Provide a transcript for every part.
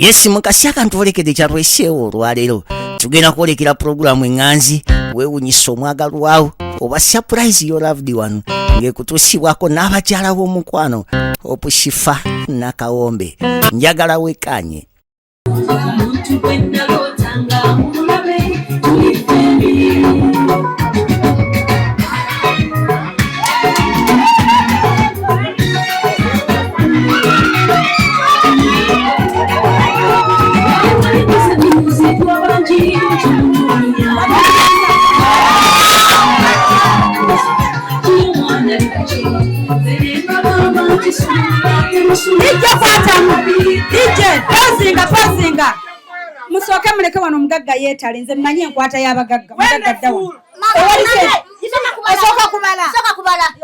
Yes, mukasi akantwolekedde kyatweseewo olwaleero, tugenda kwolekera pulogulaamu eŋŋanzi weewunyisa omwagalwawo oba surprise your loved one, ng'ekutuusibwako n'abakyala b'omukwano Opushifa Nakawombe. Njagala wekanye. Omuntu gwe nalootanga mulabe tuli ffembi. Ijja kwatamu ije pozinga pozinga, musooke muleke wano omugagga yeetale. Nze mmanyi enkwata y'abagagga. Omugagga dda wano. Osooka kubala. Soka kubala.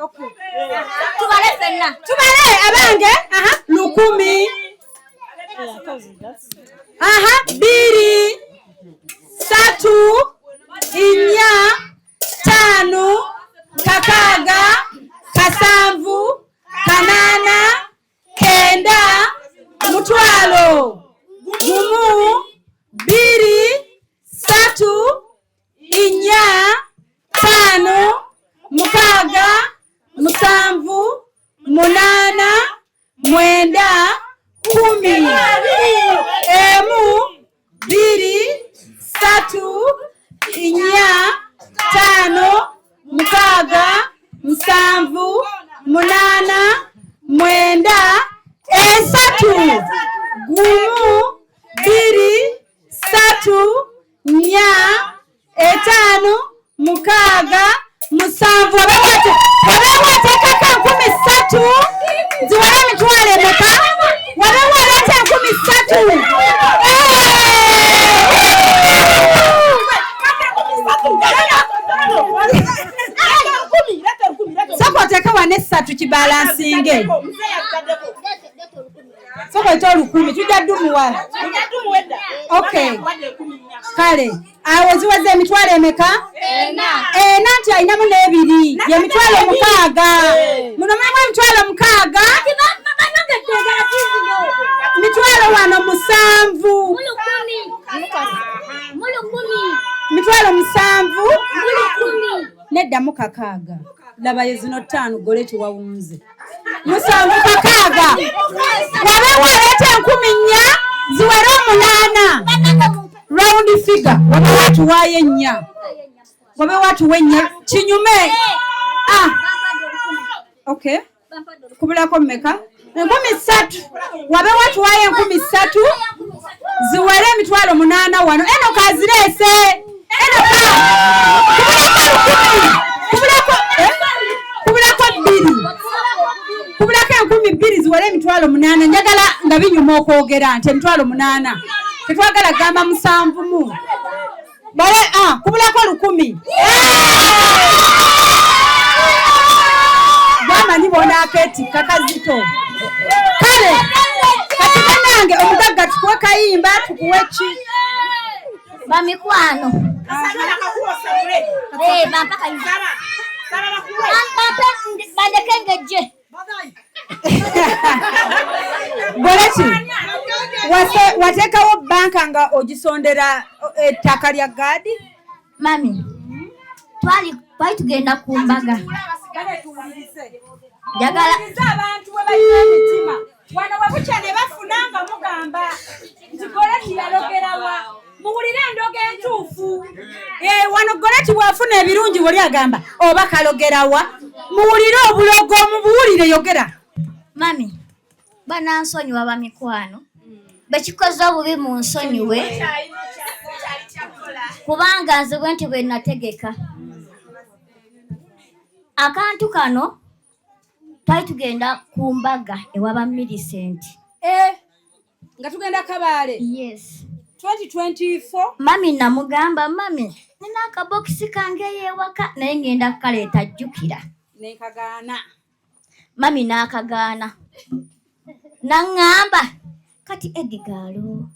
Tubale ffenna. Tubale abange. Aha, 1000, aha, 2, 3, 4, 5, 6, 7, 8, 9, 1,000. 1, 2, 3, 4, 5, 6, 7, 8, 9, 10. 1, 2, 3, 4, 5, 6, 7, 8, 9, 3. 1, 2, 3, 4, 5, 6, 7. Wabeewo ateekako 3000 ziwere emitwalo emeka? Wabeewo aleeta 3000. Sooka oteeke wano esatu kibalansinge. Sooka oyite 1000, tujja ddumuwala. Okay, kale awo ziweze emitwalo emeka? Ena, nti alinamu n'ebiri yemitwalo 6. Muno mulimu emitwalo 6, mitwalo wano 7. Mitwalo 7 neddamu 6. Labayo zino 5 gole tiwawunze 7 6. Wabeewo aleeta 4000 ziwere 8, round figure. Wabeewo atuwaayo 4, wabeewo atuwa 4 kinyume. Ah, okay, kubulako mmeka? 3000. Wabeewo atuwaayo 3000 ziwere emitwalo 8 wano. Eno kazireese eno ka kubulako 1000, kubulako kubulako 2, kubulako 2000 ziwere emitwalo 8. Njagala nga binyuma okwogera nti emitwalo 8, tetwagala gamba 7 mu bale. Ah, kubulako 1000. Gamanyi bonaakeetikka kazito. Kale kati bannange, omugagga tukuwe kayimba, tukuwe ki? Bamikwano. Bampa kayimba. Bampe bandeke ngejje. Goleki wateekawo banka nga ogisondera ettaka lya gaadi? Mami, twali twali tugenda ku mbaga. Njagala Tuwulirize abantu bwe balina emitima wano webukya ne bafuna nga mugamba nti Goleti yalogerawa. Muwulire endoga entuufu. Wano Goleti bw'afuna ebirungi wali agamba oba kalogerawa. Muwulire obulogo, mubuwulire. Yogera. Mami, banansonyiwa bamikwano. Bekikoze obubi mu nsonyiwe. Kubanga nze bwe nti bwe nategeka. Akantu kano, twali tugenda ku mbaga ewaba Millicent. Nga tugenda Kabaale. Yes. 2024. Mami namugamba, mami, nina akabokisi kange ewaka naye ngenda kukaleeta, jjukira. Nenkagaana. Mami n'akagaana. Naŋŋamba kati Edgaalo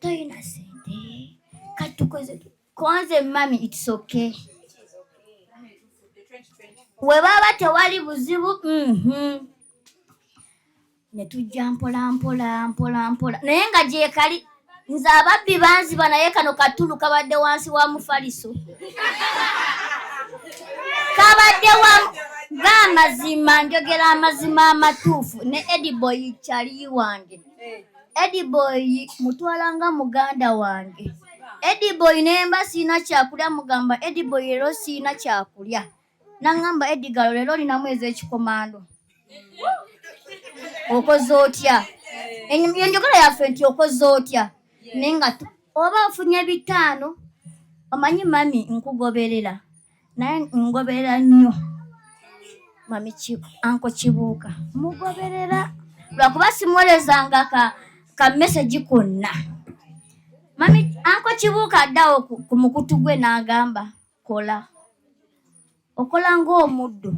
toyina sente, kati tukoze konze. Mami, it's okay. We baba tewali buzibu. Ne tujja mpola mpola mpola mpola, naye nga gyekali nze ababbi banziba, naye kano katulu kabadde wansi wa mufaliso, kabadde wa g'amazima. Njogera amazima amatuufu. Ne Ediboy kyali wange, Ediboy mutwala nga muganda wange. Ediboy nemba siina kyakulya mugamba, "Ediboy, leero siina kyakulya." Naŋŋamba, "Edigalo, leero olinamu ez'ekikomando, okoze otya?" Enjogera yaffe nti okoze otya, naye nga oba ofunye 500. Omanyi mami, nkugoberera, naye ngoberera nnyo mami Uncle Kibuuka, mugoberera lwakuba simuwerezanga ka message konna. Mami Uncle Kibuuka addawo ku mukutu gwe n'agamba, "Kola, okola ng'omuddu,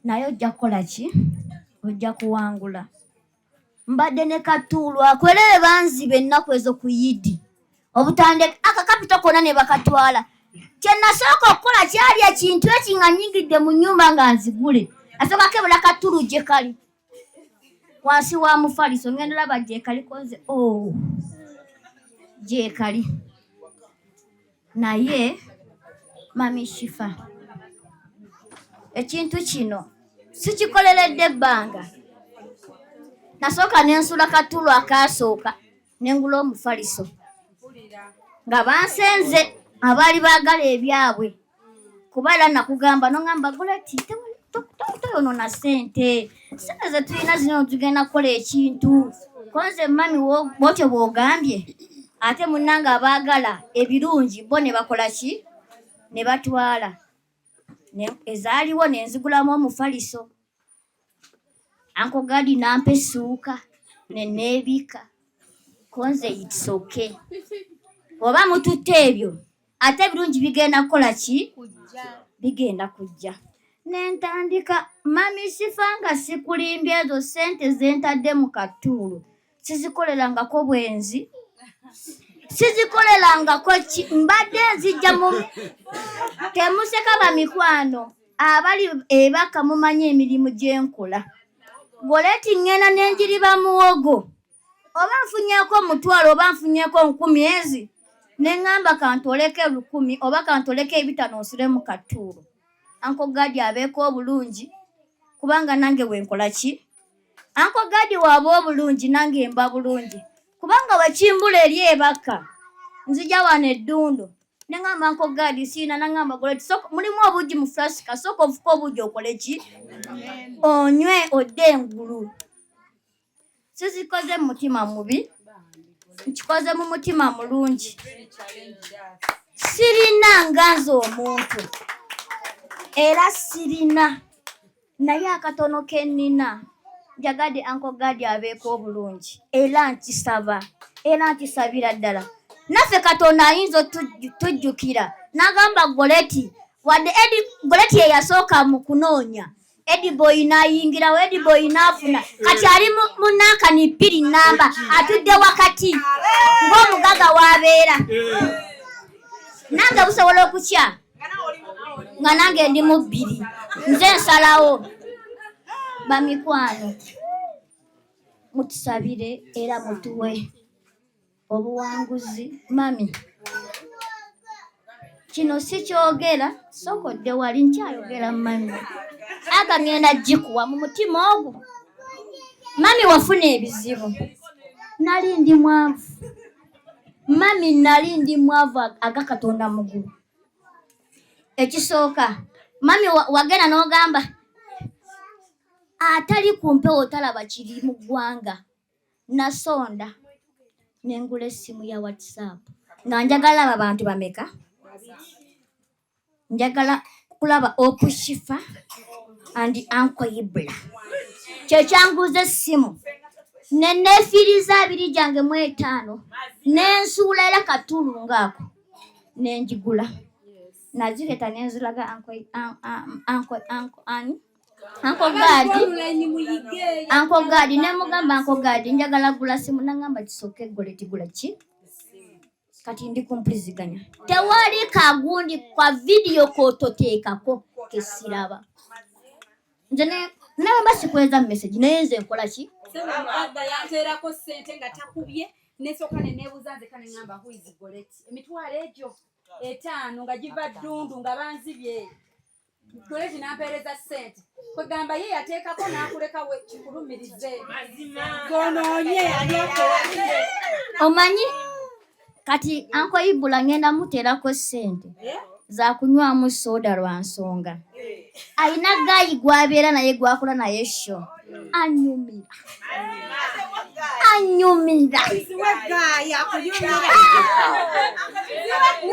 naye ojja kukola ki? Ojja kuwangula." Mbadde ne katuulu akwerere, banziba ennaku ezo ku yidi obutande akakapito konna ne bakatwala. Kye nasooka okukola kyali ekintu eki nga nyingidde mu nnyumba nga nzigule, asooka kebula katulu gye kali wansi wa mufaliso. Ngenda laba gye kali konze, oh, gye kali. Naye mami Shifa, ekintu kino sikikoleredde ebbanga. Nasooka nensula katulu akasooka, nengula omufaliso nga bansenze abaali baagala ebyabwe, kuba era nakugamba noŋamba, "Goleti, toyonona sente, sente zetulina zino tugenda kukola ekintu." Konze mami, bwotyo bw'ogambye, ate munnange abaagala ebirungi bo ne bakola ki? Ne batwala. Ezaaliwo nenzigulamu omufaliso. Uncle Gadi nampa essuuka neneebika. Konze it's okay, oba mututte ebyo, ate ebirungi bigenda kukola ki? Bigenda kujja. Nentandika mami Sifa, nga sikulimbye, ezo sente zentadde mu katuulu sizikolerangako bwenzi, sizikolerangako ki. Mbadde nzijja mu temuseka. Bamikwano abali ebaka mumanyi emirimu gyenkola. Goleti, ŋŋenda nenjiriba muwogo, oba nfunyeko 1000 oba nfunyeko 1000 ezi, neŋŋamba kantoleko 1000 oba kantoleko 500 nsule mu katuulo. Uncle Gadi abeeko obulungi, kubanga nange bwenkola ki, Uncle Gadi waaba obulungi nange mba bulungi, kubanga wekimbula eri ebaka nzija wano eddundu neŋŋamba, "Uncle Gadi, siina." Naŋŋamba, "Goleti, mulimu obugi mu flasika, sooka ofuka obugi okole ki, onywe odde engulu." Sizikoze mu mutima mubi, nkikoze mu mutima mulungi. Sirina nga nze omuntu, era sirina, naye akatono ke nnina njagadde Uncle Gadi abeeko obulungi, era nkisaba, era nkisabira ddala. Naffe Katonda ayinza otujjukira n'agamba Goleti, wadde Edi Goleti ye yasooka mu kunoonya, Ediboy n'ayingirawo, Ediboy n'afuna, kati ali mu nankani bbiri namba, atudde wakati ng'omugaga w'abeera. Nange busobola okutya nga nange ndi mu bbiri, nze nsalawo. Bamikwano, mutusabire era mutuwe obuwanguzi. Mami, kino sikyogera, sokodde wali nkyayogera. Mami, aga ngenda gikuwa mu mutima ogwo. Mami, wafuna ebizibu, nali ndi mwavu. Mami, nali ndi mwavu aga Katonda mugulu. Ekisooka mami, wagenda n'ogamba atali ku mpewo talaba kiri mu ggwanga. Nasonda nengula essimu ya WhatsApp nga njagala aba bantu bameka, njagala kulaba Okushifa and Uncle Ibra. Kyekyanguza essimu, neneefiiriza 2 gyange mu 5, nensuula era katulu ngaako nenjigula, nazireeta nenziraga Uncle ani, Uncle Gadi, Uncle Gadi. Nemugamba, "Uncle Gadi, njagala gula simu." Nagamba, "Kisooka eggole tigula ki." Kati ndi kumpuliziganya, tewali kagundi kwa vidiyo kototeekako kesiraba. Nze Nawe mba sikuweereza message naye nze nkola ki? Mugagga yanteerako ssente nga takubye, nesooka ne neebuuza nzeka ne ŋŋamba, "Who is Goretti?" Emitwalo egyo 5 nga giva Ddundu nga banzibye. Goretti n'ampeereza ssente, kwegamba ye yateekako n'akuleka we kikulumirize gonoonye ani akuwadde. Omanyi kati Uncle Ibula ngenda muteerako ssente za kunywamu soda lwa nsonga alina guy gw'abeera naye, gwakola naye show. Anyumira, anyumira. Ziwe guy akunyumira.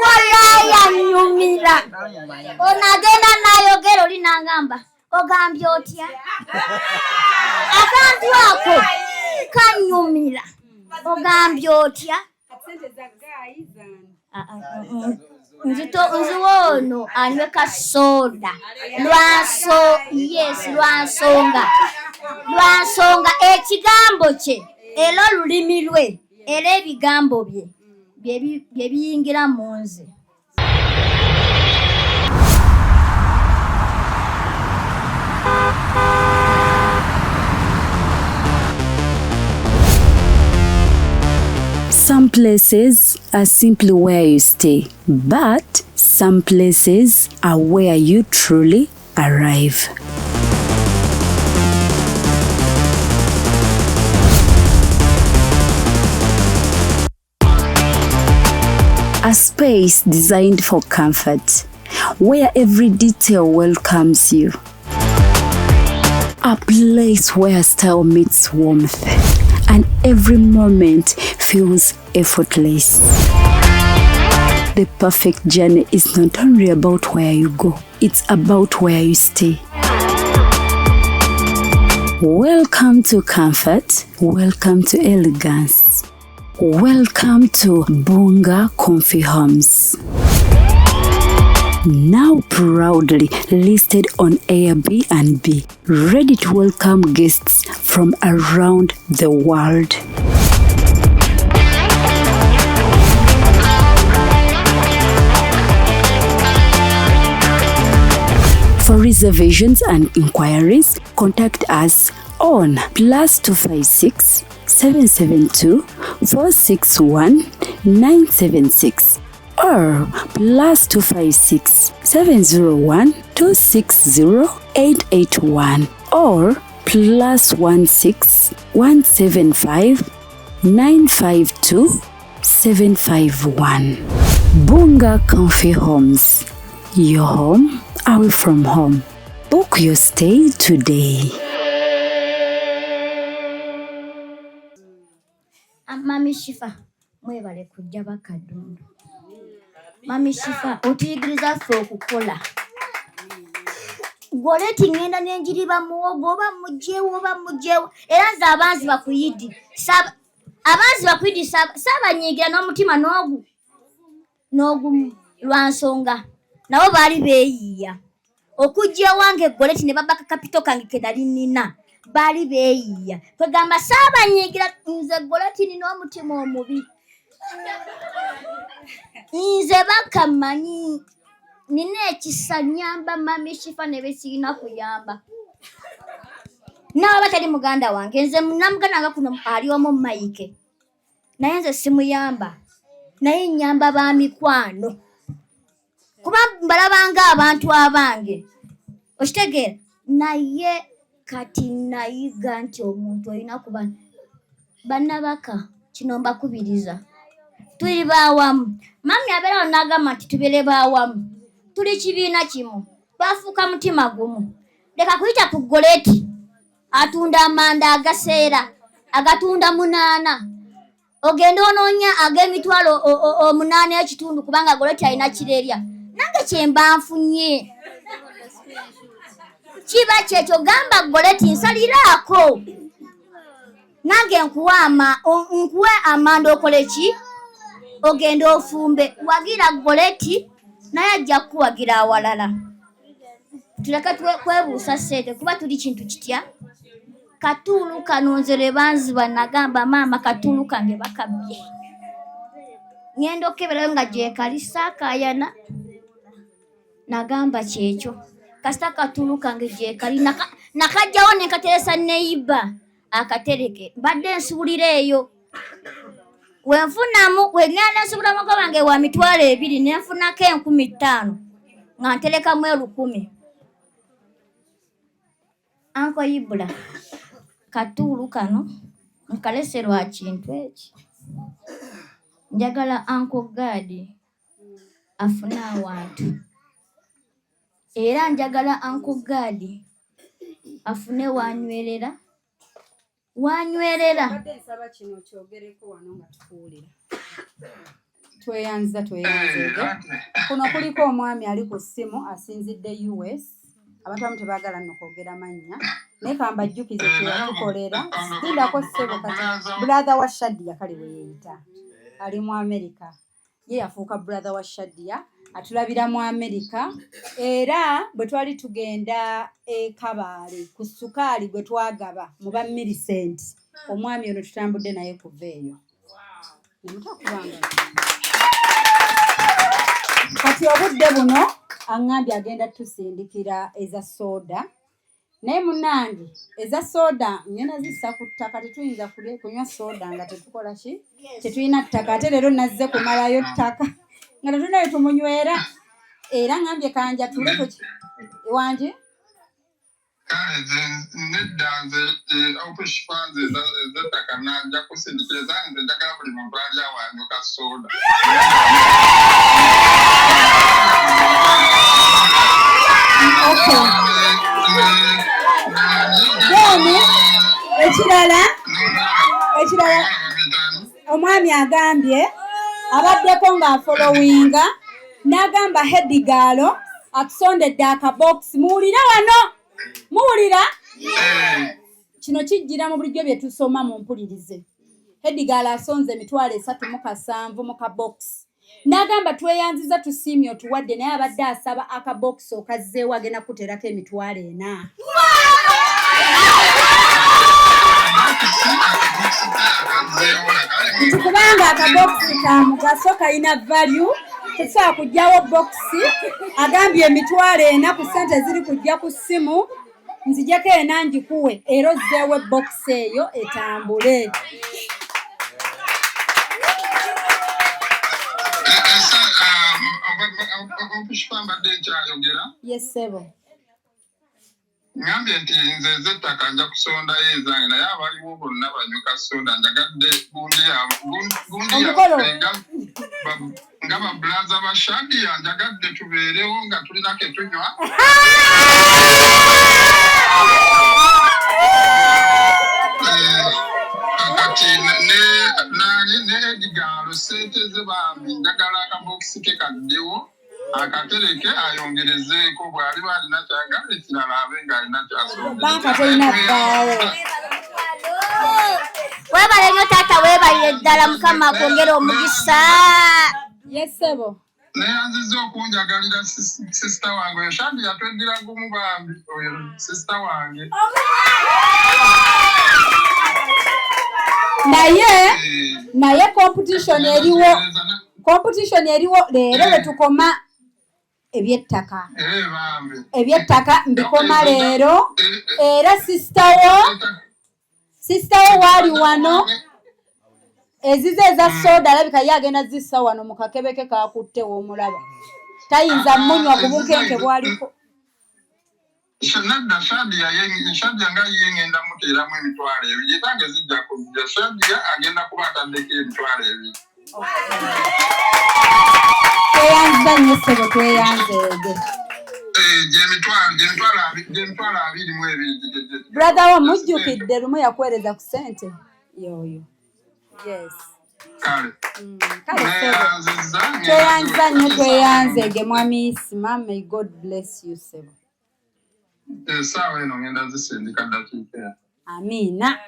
Walayi anyumira. Ono agenda n'ayogera, oli n'angamba, "Ogambye otya?" Akantu ako kanyumira. "Ogambye otya?" Ssente za guy zani? Ah, ah, nzito nziwa ono anywe ka soda lwanso, yes, lwansonga ekigambo kye era olulimi lwe era ebigambo bye bye biyingira mu nze. Some places are simply where you stay, but some places are where you truly arrive. A space designed for comfort, where every detail welcomes you. A place where style meets warmth and every moment feels effortless. The perfect journey is not only about where you go, it's about where you stay. Welcome to comfort, welcome to elegance, welcome to Bunga Comfy Homes. Now proudly listed on Airbnb, ready to welcome guests from around the world. For reservations and inquiries, contact us on +256 772 461 976 or +256 701 260 881 or +16 175 952 751. Bunga Comfy Homes, your home away from home. Book your stay today. Mami Shifa, mwebale kujja bakadundu. Mami Shifa, otuyigiriza ffe okukola. Goleti ŋŋenda nenjiriba muwogo, oba mugyewo oba mugyewo, era nze abanzi bakuyidi, abanzi bakuyidi saabanyiigira n'omutima n'ogu n'ogumu lwa nsonga nabo baali beeyiiya okujja ewange Goleti ne babaka kapito kange ke nali nina. Baali beeyiiya, kwegamba saabanyiigira. Nze Goleti nina omutima omubi, nze bakamanyi nina ekisa, nyamba Mami Shifa ne besirina kuyamba nawe batali muganda wange. Nze namuganda nga kuno ali omu Mayike, naye nze simuyamba, naye nyamba ba mikwano kuba mbalabanga abantu abange, okitegeera? Naye kati nayiga nti omuntu olina kuba bannabaka. Kino mbakubiriza, tuli baawamu. Mami abeerawo n'agamba nti tubeere baawamu, tuli kibiina kimu, twafuuka mutima gumu. Leka kuyita ku Goleti atunda amanda agaseera agatunda 8, ogenda onoonya ag'emitwalo 8.5, kubanga Goleti alina kirerya. Nange kyemba nfunye kiba kyekyo. Gamba Goleti, "Nsaliraako nange nkuwe amanda okole ki, ogende ofumbe." Wagira Goleti, naye ajja kukuwagira awalala. Tuleke kwebuusa ssente kuba tuli kintu kitya. Katuulu kano nze lwe banziba nagamba maama, "Katuulu kange bakabbye." Ŋŋenda okukeberayo nga gyekali, saakaayana, nagamba kyekyo, kasita katuulu kange gyekali. Nakajjawo ne nkateresa neyiba akatereke. Mbadde nsuulira eyo. Wenfunamu wengenda nsuubula mugo wange wa 20,000 ne nfunako 5,000 nga nterekamu 1,000. Anko Ibula katuulu kano nkalese lwa kintu eki. Njagala Anko Gadi afune awantu. Era njagala Anko Gadi afune wanywerera. Wanywerera. Mbadde nsaba kino kyogereko wano nga tukuwulira. Tweyanza tweyanzeege. Kuno kuliko omwami ali ku ssimu asinzidde US. Abantu abamu tebaagala nno kwogera mannya. Naye kambajjukize kye yatukolera. Lindako ssebo kati. Brother wa Shadia kale bwe yeeyita. Ali mu America. Ye yafuuka brother wa Shadia. Atulabira mu America. Era bwe twali tugenda e Kabaale ku sukaali gwe twagaba mu ba Millicent. Omwami ono tutambudde naye kuva eyo. Nemutakubanga. Kati obudde buno aŋŋambye agenda tusindikira eza soda. Naye munnange eza soda ngenda zissa ku ttaka, tetuyinza kunywa soda nga tetukola ki? Tetulina ttaka. Ate leero nazze kumalayo ttaka nga tetulina we tumunywera. Era ŋŋambye kanja tule wangi. Kale nze nedda nze okushipa nze ez'ettaka najja kusindikira zange nze njagala buli muntu ali awo anyuka soda. Okay. Then ekirala omwami agambye abaddeko ng'afolowinga n'agamba hedigaalo atusondedde akabokisi. Muwulire wano, muwulira kino kijjira mu bulijjo bye tusoma mu mpulirize. Hedigaalo asonze 307,000 mu kabokisi n'agamba tweyanziza tusiimye otuwadde, naye abadde asaba akabokisi okazzeewo agenda kuteerako 4,000. Nti kubanga akabokisi ka mugaso kalina value, tetusobola kuggyawo bokisi. Agambye 4,000 ku ssente eziri kujja ku ssimu nzijeko 4 ngikuwe era ozzeewo ebokisi eyo etambule. Okushipa mbadde nkyayogera. Yes ssebo. Ngambye nti nze ez'ettaka nja kusondayo ezange, naye abaliwo bonna banyuka soda. Njagadde gundi yaffe nga babulaza ba Shadia, njagadde tubeerewo nga tulina ke tunywa. Kati ne Edgar ssente ze bambi njagala akabokisi ke kaddewo akatereke ayongerezeeko bw'aliba alina kyagala ekirala abe ng'alina kyasonda. Banka terina bbaawo. Weebale nnyo taata, weebalire ddala, Mukama akwongere omukisa. Yes ssebo. Neyanzizza okunjagalira sisita wange oyo Shadia tweddira gumu bambi oyo sisita wange. Naye competition eriwo. Competition eriwo leero bwe tukoma ebyettaka. Ebyettaka mbikoma leero era sisitawo waali wano ezize eza soda alabika ye agenda zissa wano mu kakebe ke kakutte w'omulaba. Tayinza munywa ku bunkenke bw'aliko. Nedda Shadia nga ye ngenda muteeramu 20,000. Etange zijja kujja. Shadia agenda kuba ataddeko 20,000. Tweyanziza nnyo ssebo, tweyanzeege. Gye 22,000. Brother wo mujjukidde lumu yakuweereza ku ssente yoyo. Yes. Kale. Kale ssebo. Tweyanziza nnyo, tweyanzeege mwami Isima. May God bless you ssebo. Essaawa eno ngenda zisindika ddakiika. Amiina.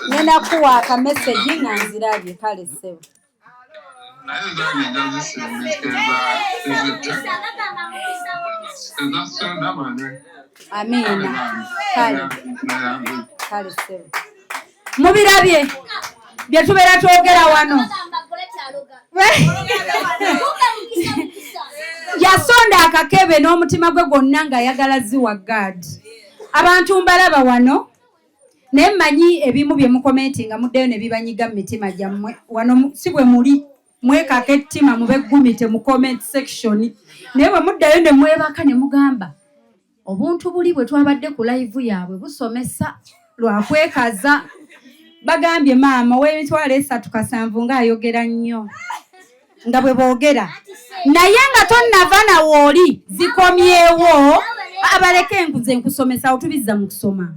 Ngenda kuwa akamesegi nga nzirabye. Kale ssebo. Naye zange nja zisindika ez'ettaka. Eza soda banywe. Amiina. Kale. Kale ssebo. Mubirabye bye tubeera twogera wano. Yasonda akakebe n'omutima gwe gwonna ng'ayagala ziwa guard. Abantu mbalaba wano, naye mmanyi ebimu bye mucommentinga muddeyo ne bibanyiga mu mitima gyammwe. Wano si bwe muli mwekaka ettima, mube gumite mu comment section, naye bwe muddayo ne mwebaka ne mugamba obuntu buli bwe twabadde ku live yaabwe busomesa lwakwekaza. Bagambye maama ow'emitwalo 3 kasanvu ng'ayogera nnyo nga bwe boogera, naye nga tonnava nawooli zikomyewo. Abaleke nkuze nkusomesa, awo tubizza mu kusoma.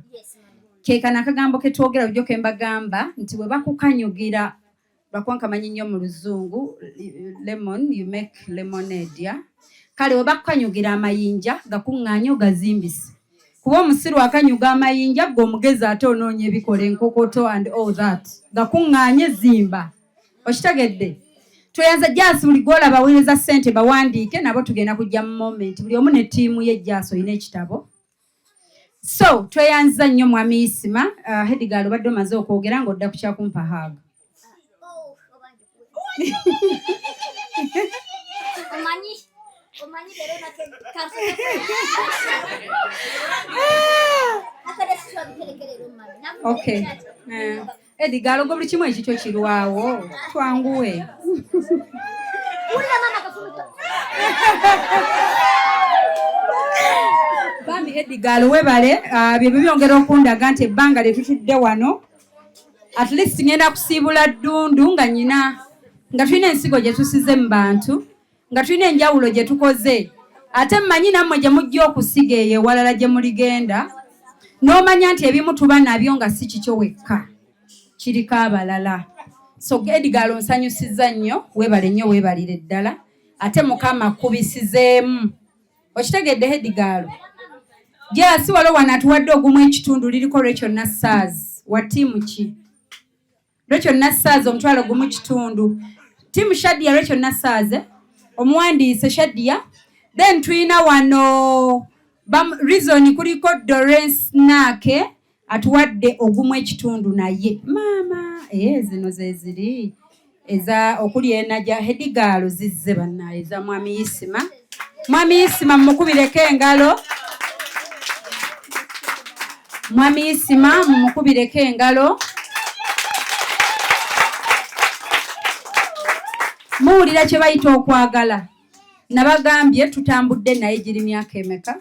Keekano akagambo ke twogera bulijjo ke mbagamba nti bwe bakukanyugira, lwakuba nkamanyi nnyo mu Luzungu, lemon, you make lemonade ya. Kale bwe bakukanyugira amayinja, gakuŋŋaanye ogazimbise, kuba omusiru akanyuga amayinja, gwe omugezi ate onoonya ebikola enkokoto and all that. Gakuŋŋaanye, zimba. Okitegedde? Tweyanza Jasi. Buli gwolaba baweereza ssente bawandiike nabo, tugenda kujja mu moment, buli omu ne ttiimu ye. Jasi, olina ekitabo, so tweyanziza nnyo mwami Isima. Head girl, obadde omaze okwogera ng'odda ku kyakumpa hug. Omanyi leero Okay. Head girl, gwe buli kimu ekikyo kirwawo, twanguwe. Wulira maama kafumito. Bambi head girl, webale. Bye bibyongera okundaga nti ebbanga lye tutudde wano, at least ngenda kusiibula ddundu nga nyina, nga tulina ensigo gye tusize mu bantu, nga tulina enjawulo gye tukoze. Ate mmanyi nammwe gye mujja okusiga eyo ewalala gye muligenda, n'omanya nti ebimu tuba nabyo nga si kikyo wekka, kiriko abalala. So head girl, onsanyusizza nnyo, weebale nnyo, weebalire ddala. Ate Mukama akubisizeemu. Okitegedde, head girl? Jasi, waliwo wano atuwadde ogumu ekitundu, liriko Rachel Nassaz wa ttiimu ki? Rachel Nassaz, 1.5, ttiimu Shadia. Rachel Nassaz omuwandiise Shadia. Then tulina wano reason, kuliko Dorence Naake atuwadde ogumu ekitundu, naye maama ee zino ze ziri eza okuli enaja head girl zizze bannaye eza mwami Isima. Mwami Isima, mumukubireko engalo. Mwami Isima, mumukubireko engalo. Muwulira kye bayita okwagala. Nabagambye tutambudde naye giri myaka emeka.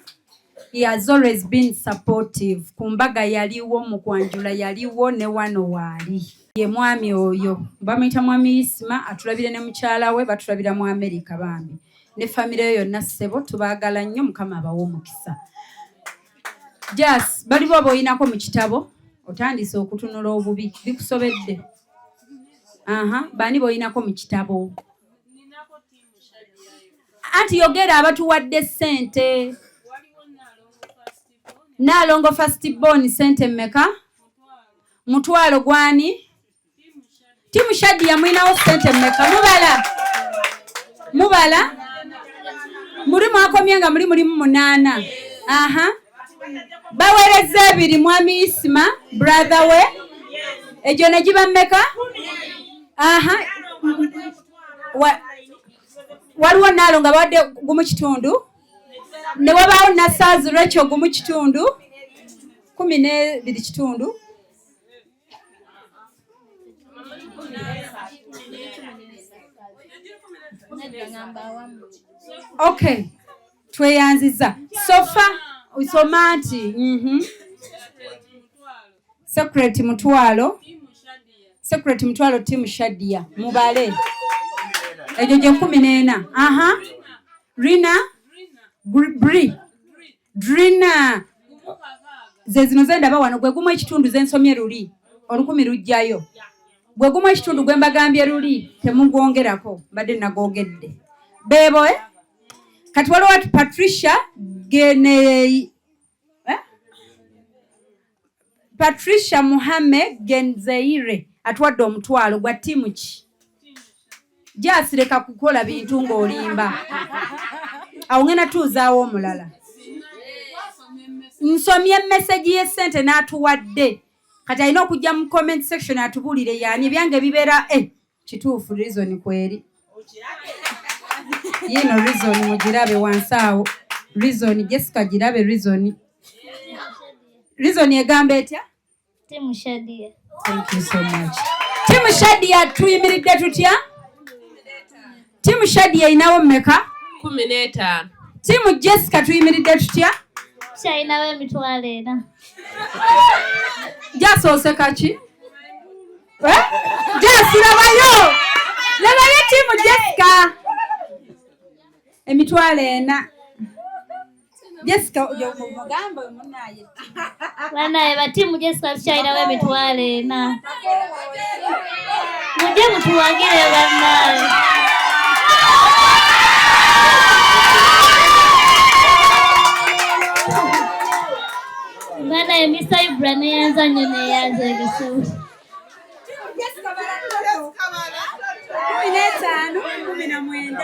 He has always been supportive. Ku mbaga yaliwo, mu kwanjula yaliwo, ne wano waali. Ye mwami oyo bamuyita mwami Isima, atulabire ne mukyala we, batulabira mu Amerika bambi, ne famire yo yonna. Ssebo, tubaagala nnyo, Mukama abawe omukisa. Jas, baliwo oba oyinako mu kitabo? Otandise okutunula obubi, bikusobedde. Aha, baani boyinako mu kitabo? Anti yogera abatuwadde ssente. Naalongo first born, ssente mmeka? 500 gwani? Timu Shadia mwinawo ssente mmeka? Mubala, mubala, muli mwakomye nga muli mulimu munaana. Aha, baweereza ebiri mwami Isima brother we, egyo ne giba mmeka? Aha. Waliwo naalo nga bawadde 1.5, ne wabaawo Nasaazi Rachel 1.5, 12.5. Okay, tweyanziza sofa soma nti Secret 500, Secret 500, team Shadia. Mubale egyo gye 14. Aha, Rina Bri Drina, ze zino zendaba wano, gwe 1.5 zensomye luli, 1,000 lujjayo. Gwe 1.5 gwe mbagambye luli, temugwongerako, mbadde nagwogedde. Beebo, eh? Kati waliwo ati Patricia Gene, eh? Patricia Muhamed Genzeire atuwadde 500 gwa ttiimu ki? Jasireka kukola bintu ng'olimba. Awo ngenda tuuzaawo omulala. Nsomye message y'essente n'atuwadde, kati alina okujja mu comment section atubuulire yaani. Ebyange bibeera eh, kituufu, reason kweri. Yino reason mugirabe wansi awo. Reason Jessica girabe reason. Reason egamba etya? Team Shadia. Thank you so much. Team Shadia tuyimiridde tutya? Team Shadia inawo mmeka? 15. Team Jessica tuyimiridde tutya? Tukyalinawo 40,000. Jasoose kaki? Eh? Jasi labayo! Labayo Team Jessica. 40,000. Jessica mugamba munaye. Banaye ba Team Jessica tukyalinawo 40,000. Mujje mutuwagire bannaye. Banaye Mr. Ibra neyanza nnyo neyanza ebisobo. Jessica balatoto. 15, 19.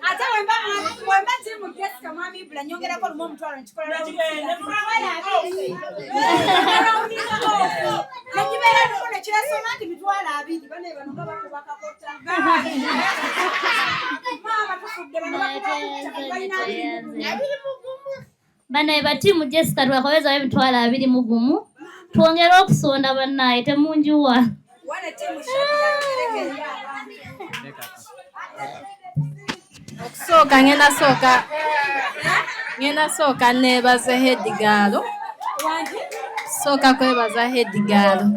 Ate wemba Team Jessica mwami Ibra nyongerako lumu omutwalo nkikola negibeera lumu nekirasoma nti 20,000 bane bano nga bakuba kakota. Maama tufudde bano bakuba balina 21. Banaye ba Team Jessica twakawezawo 21,000. Twongere okusonda bannaye temunjuwa. Wane Team Shadia yogereke. Okusooka ngenda sooka neebaze head girl. Sooka kwebaza head girl.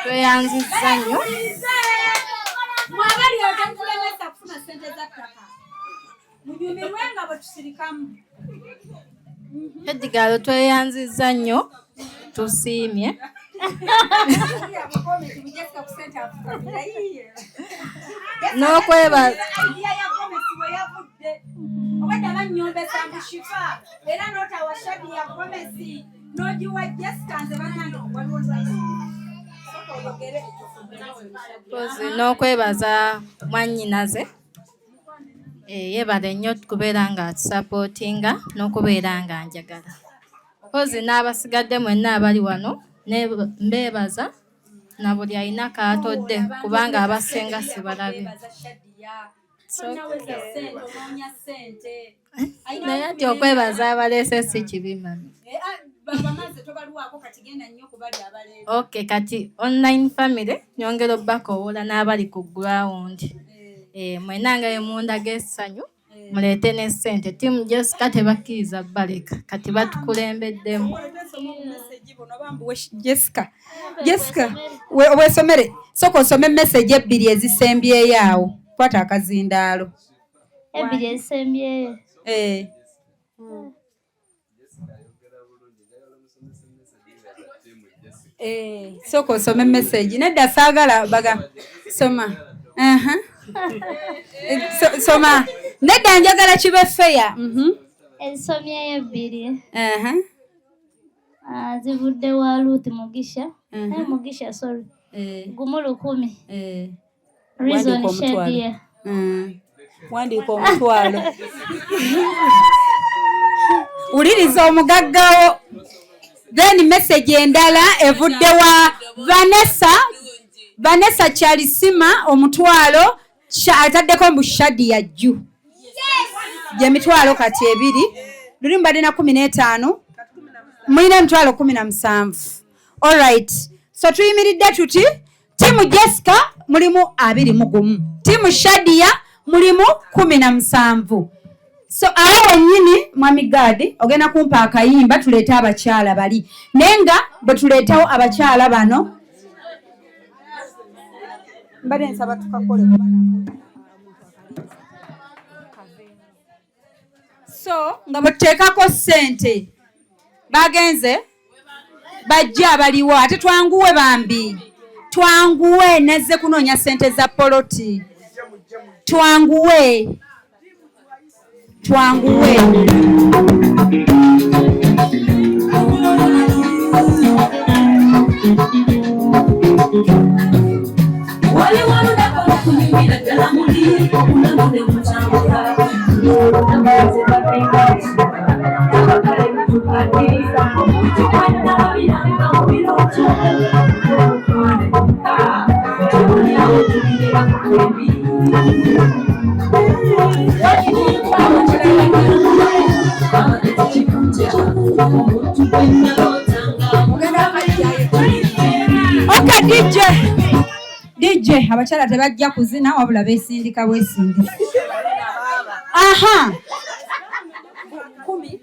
Tweyanzizza nnyo. Mwabali otemulemesa kufuna ssente za ttaka. Munyumirwe nga bwe tusirikamu. Head girl tweyanzizza nnyo, tusiimye. N'okwebaza obadde bannyombesa mbu Shifa era n'otawa Shadia gomesi n'ogiwa Jessica nze bannange waliwo n'okwebaza mwannyinaze. Yeebale nnyo kubeera nga atusapootinga n'okubeera nga njagala. Mpozi n'abasigadde mwenna abali wano mbeebaza na buli alina k'atodde kubanga abasinga sibalabye. Naye ati okwebaza abaleese si kibi mami. Okay, kati online family nyongera obbakowoola n'abali ku ground. Mwenna nga emundaga essanyu muleete ne ssente. Team Jessica tebakkiriza baleka kati batukulembeddemu. Jessica, Jessica weesomere sooka osome message ebbiri ezisembyeyo awo. Kwata akazindaalo. Ebbiri ezisembyeyo. Sooka osome message. Nedda saagala baga soma. Soma. Nedda njagala kibe fair. Ezisomyeyo ebbiri. Zivudde wa Ruth Mugisha. Mugisha sorry. 1,000. Reason Shadia. Wandiika omutwalo. Wuliriza omugaggawo. Then message endala evudde wa Vanessa. Vanessa Kyalisima omutwalo ataddeko mbu Shadia jju. Gye kati 2. Luli mbadde na 15. Mulina 17,000. All right. So tuyimiridde tuti Team Jessica mulimu 21. Team Shadia mulimu 17. So awo wennyini mwami Gadi ogenda kumpa akayimba tuleete abakyala bali. Naye nga bwe tuleetawo abakyala bano mbadde nsaba tukakole kubana. So nga bwe tuteekako ssente bagenze bajja abaliwo ate twanguwe bambi. Twanguwe nazze kunoonya ssente za poloti. Twanguwe. Twanguwe. DJ DJ abakyala tebajja kuzina wabula beesindika bwesindika. Aha. 10.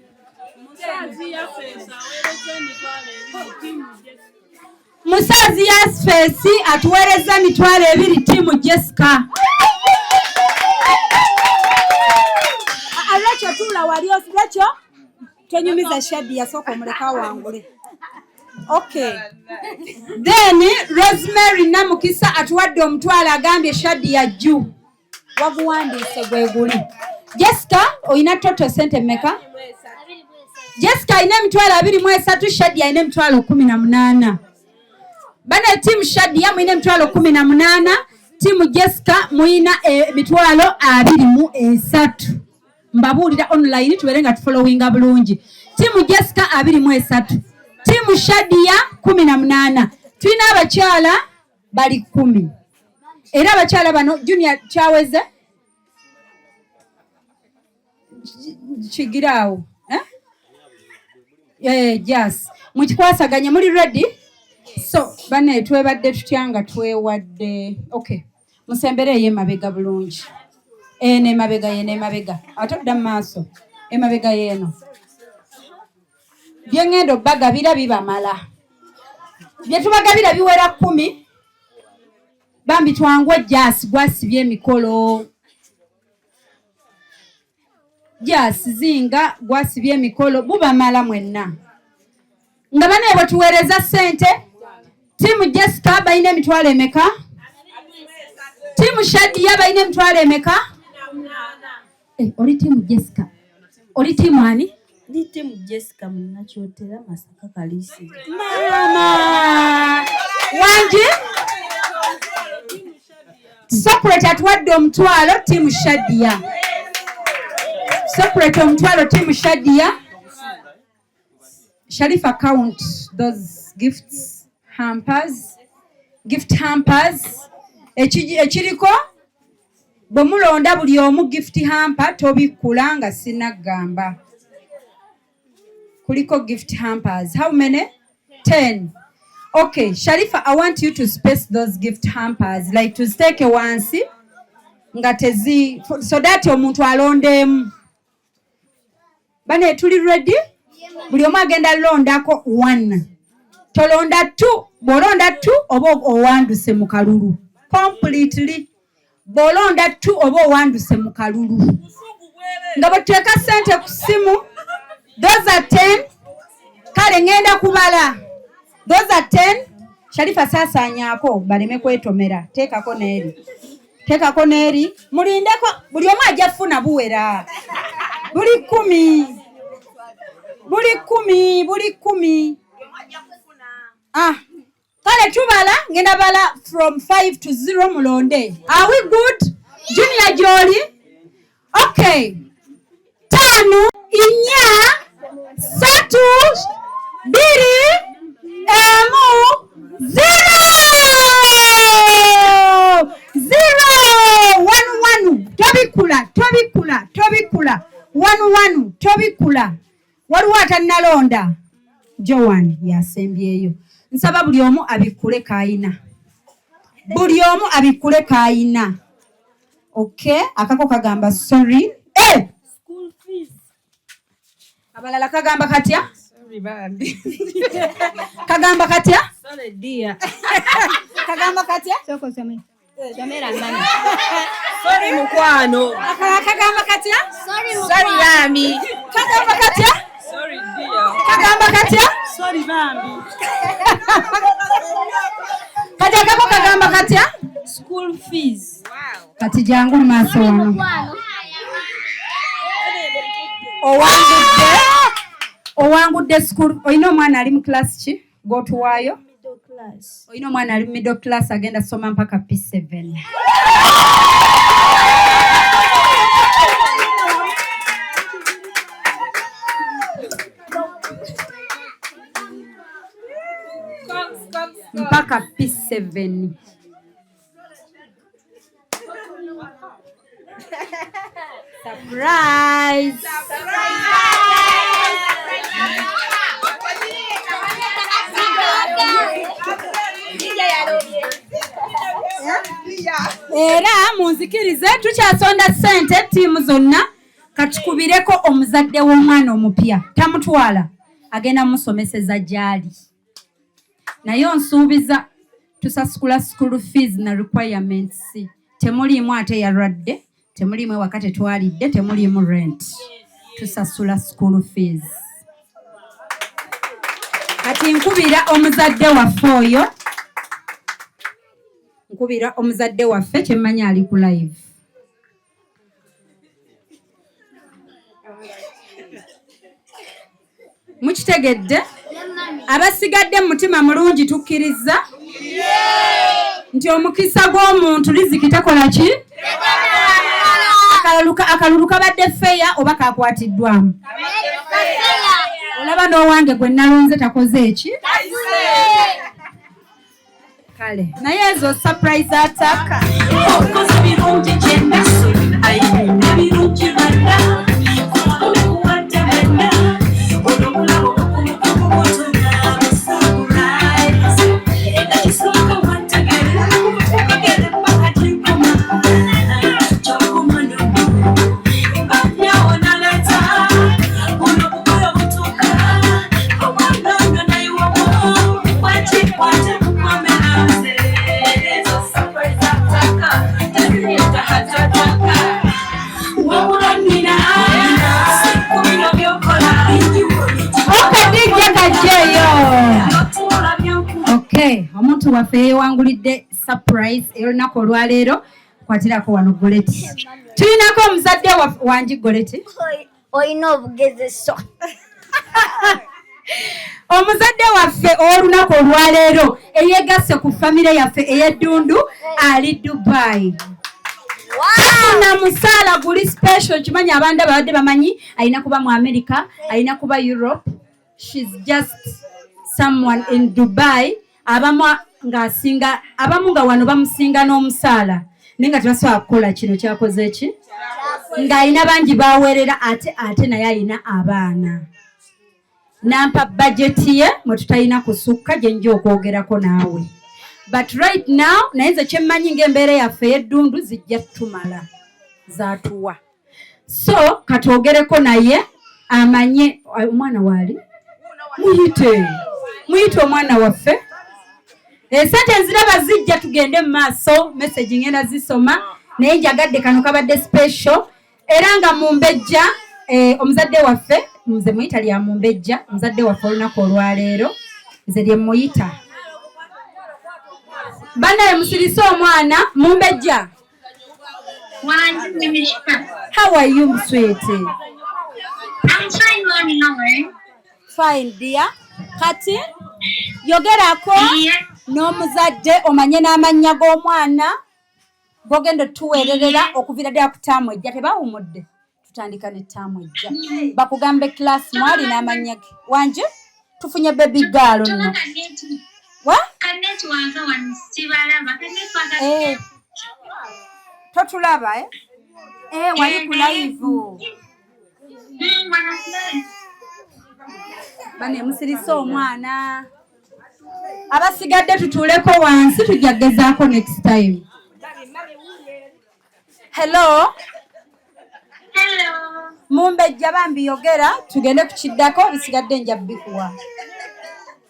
Musazi Yasfesi atuweereza 20,000 timu Jessica. Rachel tula walio Rachel twenyumiza Shadi yasooka omuleka wangule. Okay. Then Rosemary Namukisa atuwadde omutwalo agambye Shadi ya juu. Waguwandiise gwe guli. Jessica oyina toto sente mmeka? Jessica ayina 23,000, Shadi ayina 18,000. Bana timu Shadi ya mwina 18,000, timu Jessica mwina 23,000. Mbabuulira online tubeere nga tufollowinga bulungi. Timu Jessica 23, timu Shadia 18. Tulina abakyala bali 10. Era abakyala bano Junior kyaweze kigiraawo. Eh? Yes. Mukikwasaganye muli ready? So bane twebadde tutya nga twewadde. Okay. Musembere ye mabega bulungi. Eno emabega yeno emabega. Ate odda mu maaso. Emabega yeno. Bye ŋŋenda obbagabira bibamala. Bye tubagabira biwera 10. Bambi twangwe Jasi gwasibye emikolo. Jasi zinga gwasibye emikolo bubamala mwenna. Nga bane bwe tuweereza ssente, timu Jessica balina emitwalo emeka? Timu Shadia balina emitwalo emeka? Oli timu Jessica. Oli timu ani? Ndi timu Jessica Munnakyotera Masaka Kalisi. Mama! Wangi? Socrates atuwadde omutwalo timu Shadia. Socrates omutwalo timu Shadia. Sharifa count those gifts hampers. Gift hampers. Ekiriko bwe mulonda buli omu gift hamper tobikkula nga sinagamba. Kuliko gift hampers. How many? 10. Okay, Sharifa, I want you to space those gift hampers. Like to take wansi nga tezi so that omuntu alondemu. Bane tuli ready? Buli omu agenda londako 1. Tolonda 2, bw'olonda 2 oba owanduse mu kalulu. Completely. Bw'olonda 2 oba owanduse mu kalulu. Nga bwe tuteeka ssente ku ssimu, those are 10. Kale ŋŋenda kubala. Those are 10. Sharifa saasaanyaako baleme kwetomera. Teekako n'eri. Teekako n'eri. Mulindeko buli omu ajja kufuna buwera. Buli 10. Buli 10, buli 10. Ah. Kale tubala ngenda bala from 5 to 0 mulonde. Are we good? Junior Jolly? Okay. 5, 4, 3, 2, 1, 0. 0, 1, 1. Tobikula, tobikula, tobikula. 1, 1, tobikula. Waliwo atannalonda. Joan yasembyeyo. Nsaba buli omu abikkule kayina. Buli omu abikkule kayina. Okay, akako kagamba sorry. Eh! School fees. Abalala kagamba katya? Sorry bambi. Kagamba katya? Sorry dear. Kagamba katya? Soko somera. Somera mami. Sorry mukwano. Akalala kagamba katya? Sorry Sorry bambi. Kagamba katya? Sorry dear. Kagamba katya? Sorry bambi. Kati akako kagamba katya? School fees. Kati jangu mu maaso wano. Owangudde. Owangudde school. Olina omwana ali mu class ki? Gw'otuwaayo? Middle class. Olina omwana ali mu middle class agenda soma mpaka P7. Mpaka P7. Surprise! Era munzikirize tukyasonda ssente ttiimu zonna, katukubireko omuzadde w'omwana omupya. Tamutwala, agenda musomeseza gy'ali, naye onsuubiza tusasukula school fees na requirements. Temuliimu ate yalwadde, temuliimu ewaka tetwalidde, temuliimu rent, tusasula school fees. Kati nkubira omuzadde waffe oyo, nkubira omuzadde waffe kyemmanyi ali ku live. Mukitegedde? Abasigadde mu mutima mulungi tukkiriza nti omukisa gw'omuntu riziki tekola ki? Akalulu kabadde feya oba kakwatiddwamu? Olaba n'owange gwe nalonze takoze eki? Kale naye ezo surprise attack. Okoze birungi ebirungi lwanda kuwadde mwenda ono mulabo ekisooka wantegere ogere paka gikoma kyokumanya naleta buno bukoyo butuuka omwana ono nayiwawo wakikwate mukwamera ezo surprise attack teziyeta hatataka wabula nina bino byokola. Okay, DJ kajjeeyo. Okay, omuntu waffe yeewangulidde surprise ey'olunaku olwaleero. Kwatirako wano Goleti, tulinako omuzadde wangi Goleti. Olina obugezeso. Omuzadde waffe ow'olunaku olwaleero eyegasse ku famire yaffe ey'eddundu ali Dubai, tafuna musaala guli special. Kimanyi abantu ababadde bamanyi alina kuba mu America, alina kuba Europe. She's just someone in Dubai. Abamu ng'asinga, abamu nga wano bamusinga n'omusaala, naye nga tebasobola kukola kino kyakoze ki, ng'alina bangi baweerera, ate naye alina abaana. Nampa bajeti ye mwe tutalina kusukka gye nja okwogerako naawe, but right now naye nze kyemmanyi ng'embeera yaffe ey'eddundu zijja tumala zaatuwa. So katwogereko naye amanye omwana waali. Muyite, muyite omwana waffe. Esente nziraba zijja, tugende mu maaso. Message ngenda zisoma, naye njagadde kano kabadde special. Era nga mumbejja, omuzadde waffe, nze muyita lya mumbejja, omuzadde waffe olunaku olwaleero nze lye muyita. Bannaye musirise omwana. Mumbejja. Wangi, Mishka. How are you, sweetie? I'm fine, mommy. How are you? Fine, dear. Kati yogerako n'omuzadde omanye n'amannya g'omwana gogenda otuweererera okuviira ddala ku taamu ejja. Tebawumudde, tutandika ne taamu ejja. Bakugambe class mwali n'amannya ge. Wanje, tufunye baby girl nno wa. Ka network wano sibalaba. Ka network. Totulaba, eh? Wali ku live. Wano live. Bane musirise omwana. Abasigadde tutuuleko wansi, tujja kugezaako next time. Hello. Hello. Mumbejja, bambi yogera tugende ku kiddako, bisigadde nja bikuwa.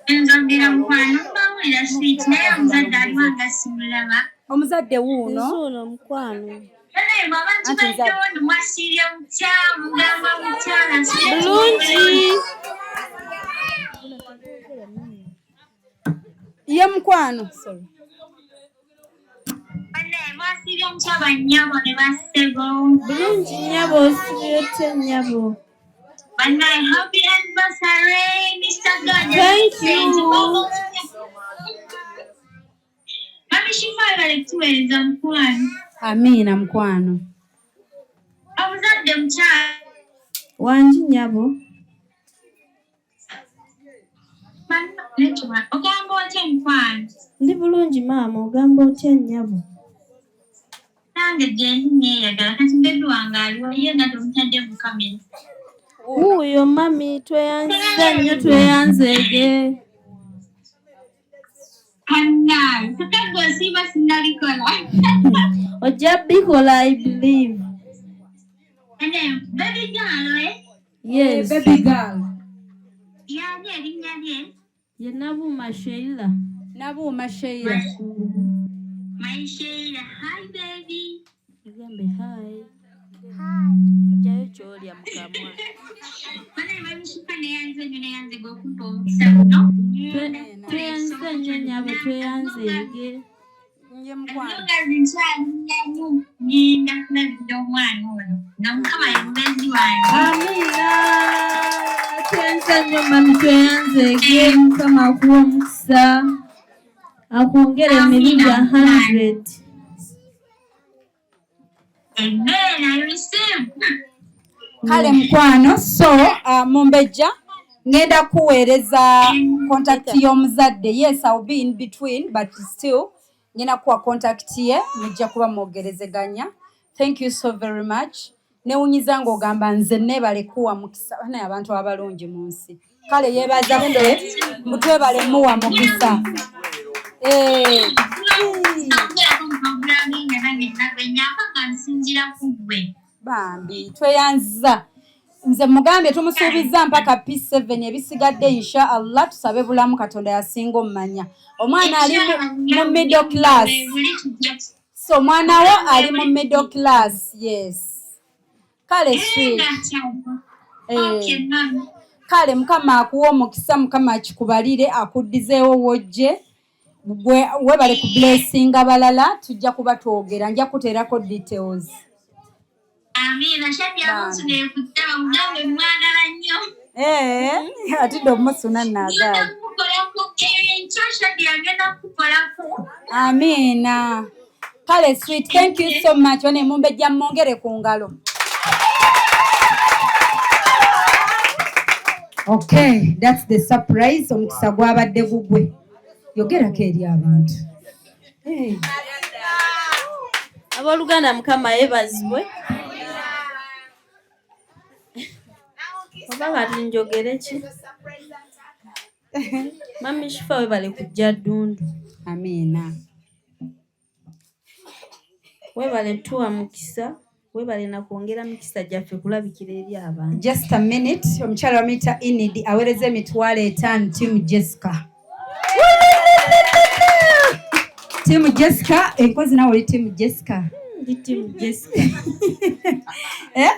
Nzogera mukwano, mbawulira sweet, naye omuzadde aliwo nga simulaba. Omuzadde wuuno. Nzuuno mukwano. Naye mwe abantu Anti nze- baddooni mwasiibye mutya, mugamba mutyala? Bulungi. Ye mukwano, sorry. Bannaye mwasiibye mutya bannyabo ne bassebo? Bulungi nnyabo, osibye otya nnyabo? Bannaye, happy anniversary, Mr. God. Thank you. Mami Shifa, bale kutuweereza mukwano. Amiina mukwano. Omuzadde mukyala. Wangi nnyabo. Ogamba otya mukwano? Ndi bulungi maama, ogamba otya nnyabo? Nange gyendi neeyagala. Kati baby wange aliwo ye nga tomutadde mu kamera? Wuuyo mami, tweyanziza nnyo, tweyanzeege. Kannange, kyokka gwe osiiba sinnabikola. Ojja bikola, I believe. And then, baby girl, eh? Yes. Baby girl. Yani erinnya lye? Ye Nabuuma Sheila. Nabuuma Sheila. My Sheila. Hi, baby. Mugambe hi. Hi. Jayo ky'olya mu kamwa. Bana babisuka neyanze nnyo neyanze gwe okumpa omukisa guno. Tweyanze nnyo nnyabo, tweyanzeege. Ye mukwano. Nga nkyalinamu ngenda kulabirira omwana ono nga Mukama ye mubeezi wange. Amiina. Tweyanze nnyo mami, tweyanzeege. Mukama akuwe omukisa. Akwongere emirundi 100. Amen, I receive. Kale mukwano, so Mumbejja ngenda kuweereza contact y'omuzadde. Yes, I'll be in between, but still ngenda kuwa contact ye, mujja kuba mwogerezeganya. Thank you so very much. Newunyiza ng'ogamba nze neebale kuwa mukisa naye abantu abalungi mu nsi. Kale yeebaza ffe mbu twebale muwa mukisa. Eh, Okubeerako mu pulogulaamu nga nange nyamba nga nsinziira ku ggwe. Bambi tweyanziza. Nze mugambye tumusuubizza mpaka P7, ebisigadde insha Allah tusabe bulamu, Katonda yasinga omumanya. Omwana ali mu middle class, so omwana wo ali mu middle class. Yes, kale sweet. Eh, kale Mukama akuwa omukisa, Mukama akikubalire, akuddizeewo wojje gwe. Webale ku blessinga balala. Tujja kuba twogera, nja kuteerako details. Amiina. Shadia amusuna ekutaba, mugambe mwagala nnyo. Eh, atidde omusuna naagaali. Kukolako enkyo, Shadia agenda kukolako. Amiina. Kale sweet, thank you so much. Bane Mumbejja, mwongere ku ngalo. Okay, that's the surprise. Omukisa gwabadde gugwe, yogerako eri abantu. Hey. Abooluganda, Mukama yeebazibwe. Oba kati njogere ki? Mami Shifa, webale kujja ddundu. Amiina. Webale tuwa mukisa, webale nakwongera mikisa gyaffe kulabikira eri abantu. Just a minute. Omukyala bamuyita Inid, aweereza 50,000. Team Jessica, Team Jessica. Enkozi nawe oli Team Jessica? Ndi Team Jessica. Eh?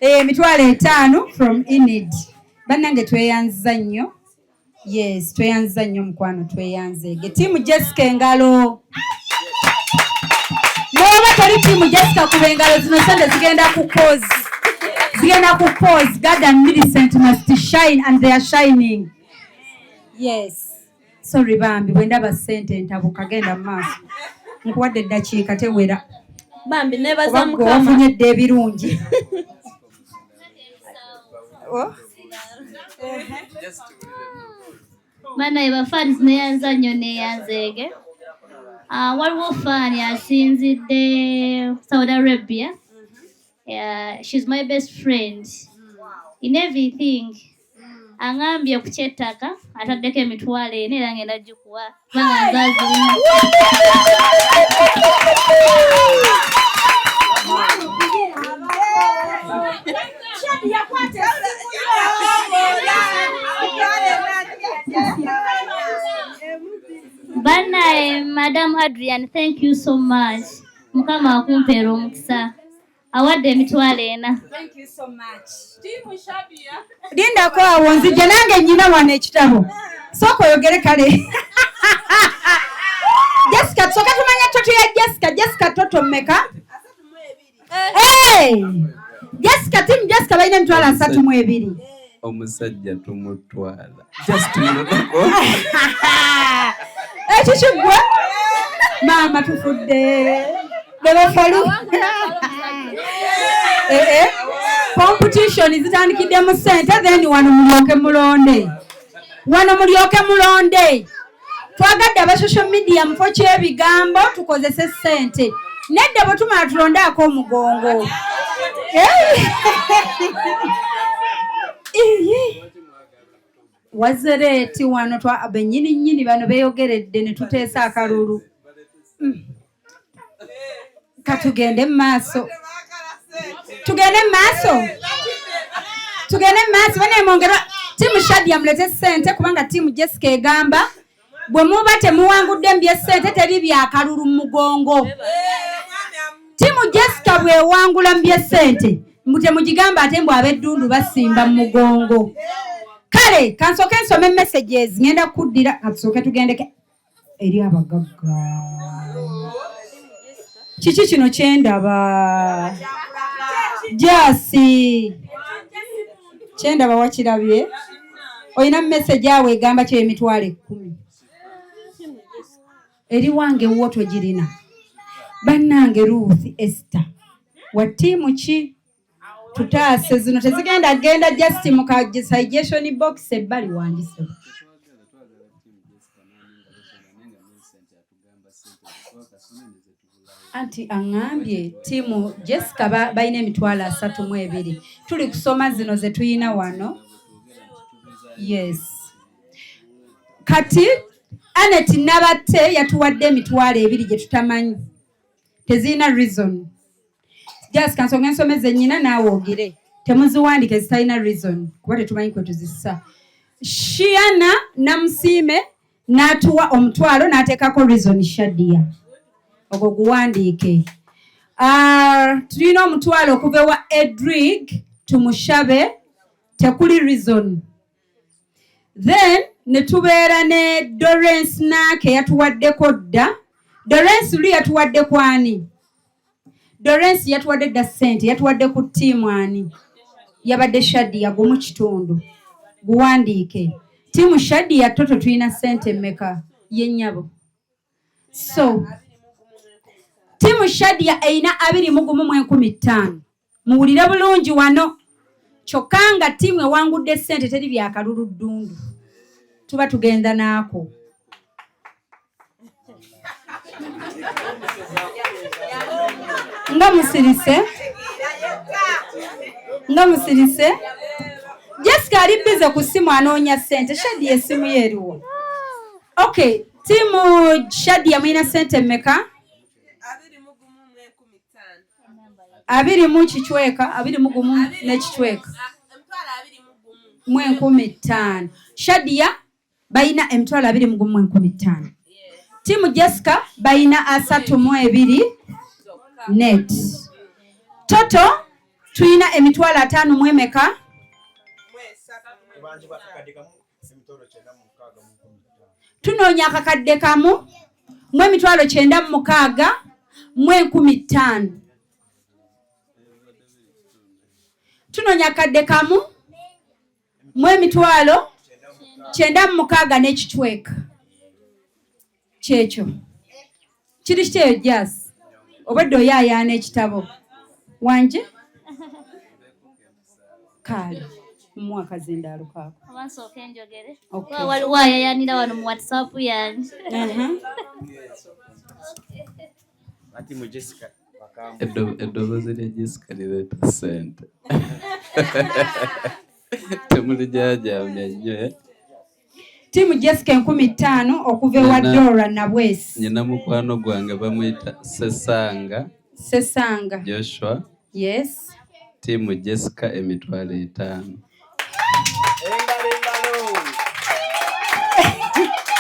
Eh, 50,000 from Inid. Bannange, tweyanziza nnyo. Yes, tweyanziza nnyo mukwano, tweyanzeege. Team Jessica, engalo. N'oba toli Team Jessica, kuba engalo. Zino sente zigenda ku cause, zigenda ku cause. God and Millicent must shine, and they are shining. Yes, sorry bambi, bwe ndaba sente ntabuka. Genda mu maaso, nkuwadde eddakiika tewera. Bambi nebaza Kuba gwe Mukama. wafunye edda ebirungi. Oh. Banaye bafaani, neyanza nnyo, neyanzeege. Ah, waliwo faani asinzidde Saudi Arabia. Yeah, she's my best friend in everything. Aŋambye ku kyettaka ataddeko 40,000, era ngenda gikuwa kubanga nze azirina. Yakwata. Banaye Madam Adrian, thank you so much. Mukama akumpeera omukisa. Awadde 40,000. Thank you so much. Lindako awo nzije nange nyina wano ekitabo. Sooka oyogere. Kale Jessica, tusooke tumanya total ya Jessica. Jessica, total mmeka? Hey! Jessica, Team Jessica balina 32,000. Omusajja tumutwala just mulonako. Ekyo kiggwe maama, tufudde bebafalu. Eh, competition zitandikidde mu ssente. Then wano mulyoke mulonde, wano mulyoke mulonde. Twagadde aba social media mufo ky'ebigambo tukozese ssente. Nedda, bwe tumala tulondeako omugongo. Eh. Iyi. Wazereeti wano twa bennyini nnyini bano beeyogeredde ne tuteesa akalulu. Katugende mu maaso, tugende mu maaso, tugende mu maaso. Banemwongerwa tiimu Shadia, mulete ssente, kubanga tiimu Jessica egamba bwe muba temuwangudde mu byessente teri byakalulu mu mugongo. Tiimu Jessica bwewangula mu byessente, mbu temugigamba ate mbu ab'eddundu basimba mu mugongo. Kale kansooke nsome messages, ngenda kuddira. Katusooke tugendeke eri abagagga. Kiki kino kyendaba? Jasi, kyendaba wakirabye? Olina message awo egamba kyo 100,000 eri wange wo togirina. Bannange, Ruth Esther wa ttiimu ki? Tutaase, zino tezigenda genda just mu ka suggestion box ebbali wangise. Anti aŋŋambye ttiimu Jessica balina 32,000. Tuli kusoma zino ze tuyina wano. Yes, kati Anet Nabatte yatuwadde 20,000 gye tutamanyi, tezirina reason. Just kansonga ensome zennyina naawe ogire temuziwandike zitalina reason, kuba tetumanyi kwe tuzissa. Shiana Namusiime n'atuwa 50 n'ateekako reason Shadia, ogwo guwandiike. Ah, tulina 50 okuva ewa Edrig Tumushabe, tekuli reason. Then ne tubeera ne Dorence Naake, yatuwaddeko dda. Dorence luli yatuwadde kwani? Dorence yatuwadde dda ssente, yatuwadde ku ttiimu ani? Yabadde Shadia, 1.5, guwandiike. Ttiimu Shadia toto tulina ssente mmeka? Ye nnyabo. So ttiimu Shadia erina 21,500. Muwulire bulungi wano, kyokka nga ttiimu ewangudde ssente teri byakalulu ddundu, tuba tugenda naako. Nga musirise, nga musirise. Jessica ali busy ku ssimu anoonya ssente. Shadia essimu ye eriwo? Okay, ttiimu Shadia mulina ssente mmeka? Abiri mu kicweka, 21 n'ekicweka mu 500. Shadia balina 21,500. Ttiimu Jessica balina 32 net. Toto tulina 50,000 mu emeka? Tunoonya 1,965,000. Tunoonya 1,996 n'ekicweka. Kyekyo kiri kiteeyo. Jas, obwedde oyaayaana ekitabo wanje. Kaale mumu akazindaalo kaako. Oba nsooke njogere? Okay. Kuba waliwo ayayanira wano mu WhatsApp yange. Eddoboozi lya Jessica lireeta ssente, temulijajamya nnyo, eh? Tiimu Jessica 5,000 okuva ewa Dora Nabwesi. Nyina mukwano gwange bamuyita Sesanga. Sesanga. Joshua. Yes. Tiimu Jessica 50,000.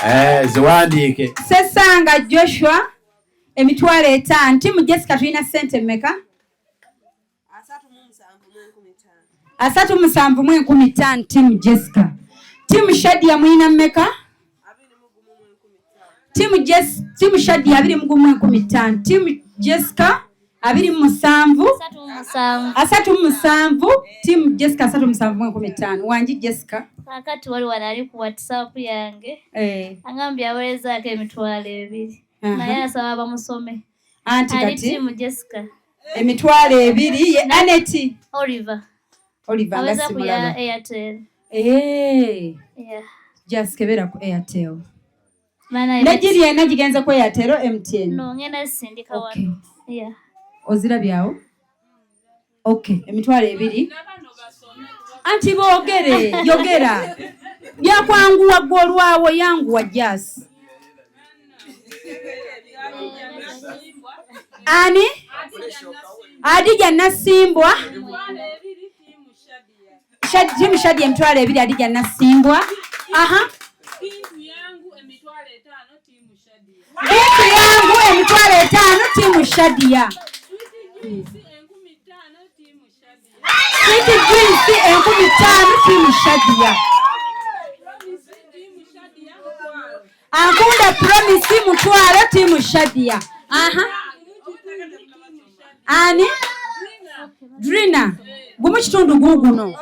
Eh, ziwandiike. Sesanga Joshua 50,000. Tiimu Jessica tulina ssente mmeka? 37,500 tiimu Jessica. Tiimu Shadia mulina mmeka? Tiimu Shadia 21,500. Tiimu Jessica 27. 37. 37. Tiimu Jessica 37,500. Wangi Jessica. Kakati wali wano ali ku WhatsApp yange. Eh. Agambye awerezaako 20,000, naye asaba bamusome. Anti Ali kati tiimu Jessica. 20,000 ye Aneti. Oliver. Oliver nga Aweza ku ya simulaba. Airtel. Eh. Yeah. Just kebera ku Airtel. Bana. Negiri ena gigenze ku Airtel, MTN? No, ngenda sindika Okay. wano. Yeah. Ozirabyawo? Okay, 20,000. Anti boogere, yogera byakwanguwa gwe olwawo yanguwa. Jas. Ani? Adija Nasimbwa. Tiimu Shadia 20,000 Adija Nasimbwa. Aha. Bintu yangu 50,000 tiimu Shadia. Sweet Juice 5,000 tiimu Shadia. Ankunda Promise 50 tiimu Shadia. Aha. Ani? Drina. Gumu kitundu guguno.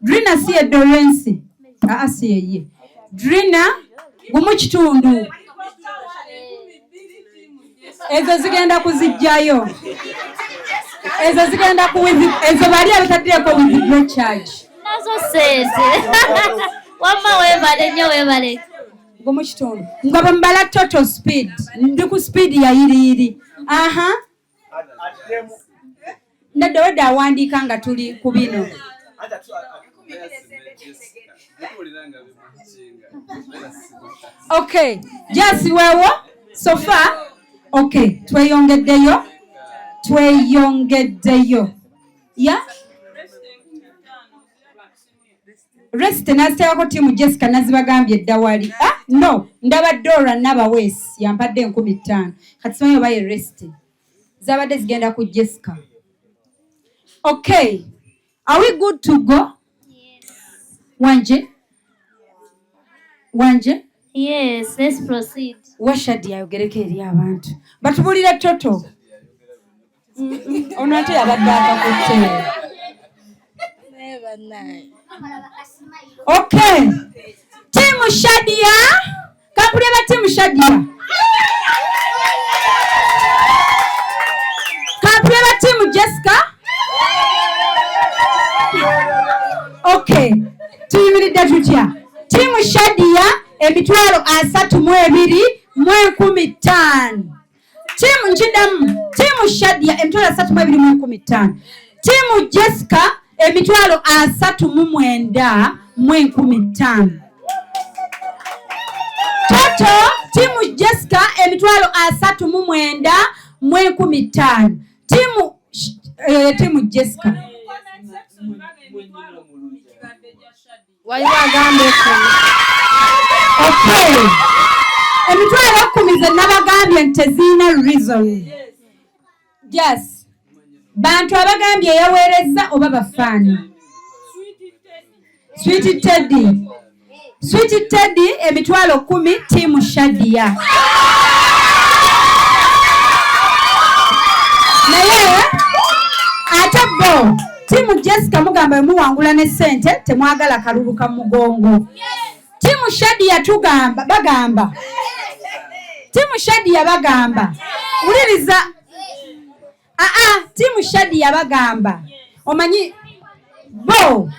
Drina si ye Dorensi. Aa si ye. Drina gumu kitundu. Ezo zigenda kuzijjayo. Ezo zigenda ku ezo bali abataddeko withdraw charge. Nazo sente. Wamma weebale nnyo weebale. Gumu kitundu. Nga bwe mbala total speed. Ndi ku speed ya yiriyiri. Aha. Nedda wedde awandiika nga tuli ku bino. Okay, just weewo so far. Okay, tweyongeddeyo. Tweyongeddeyo. Ya? Rest naziteekako tiimu Jessica nazibagambye edda wali. Ah, no, ndaba Dora Nabaweesi yampadde 5,000. Kati simanyi oba ye rest. Zabadde zigenda ku Jessica. Okay. Are we good to go? Yes. Wanje? Wanje? Yes, let's proceed. Washadi ayogereko eri abantu. Batubulire toto. Ono ate yabadde akakutte. Okay. Tiimu Shadia. Kampulye ba tiimu Shadia. Kampulye ba tiimu Jessica. Okay. Tuyimiridde tutya? Tiimu Shadia 32,500. Tiimu nkidamu. Tiimu Shadia 32,500. Tiimu Jessica 39,500. Toto tiimu Jessica 39,500. Tiimu Jessica. Waliwo agamba 10. Okay. 10,000 ze nabagambye nti tezirina reason. Yes. Bantu abagambye yaweerezza oba bafaani. Sweet Teddy. Sweet Teddy 10,000 tiimu Shadia. Naye ate bo tiimu Jessica mugamba muwangula ne ssente temwagala kalulu ka mugongo. Tiimu Shadia tugamba bagamba. Tiimu Shadia bagamba. Wuliriza. Tiimu Shadia bagamba. Omanyi bo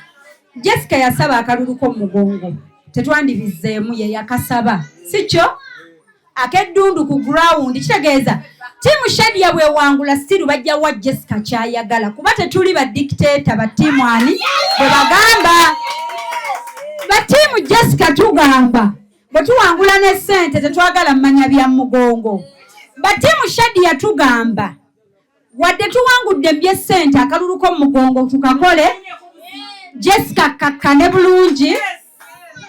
Jessica yasaba akalulu k'omugongo. Tetwandibizzeemu ye yakasaba. Si kyo? Akeddundu ku ground kitegeeza tiimu Shadia bwewangula still bajja wa Jessica kyayagala kuba tetuli ba dictator ba tiimu ani bwe bagamba. Ba tiimu Jessica tugamba bwe tuwangula ne ssente tetwagala mmanya bya mugongo. Ba tiimu Shadia tugamba wadde tuwangudde eby'essente akalulu k'omugongo tukakole Jessica kakkane bulungi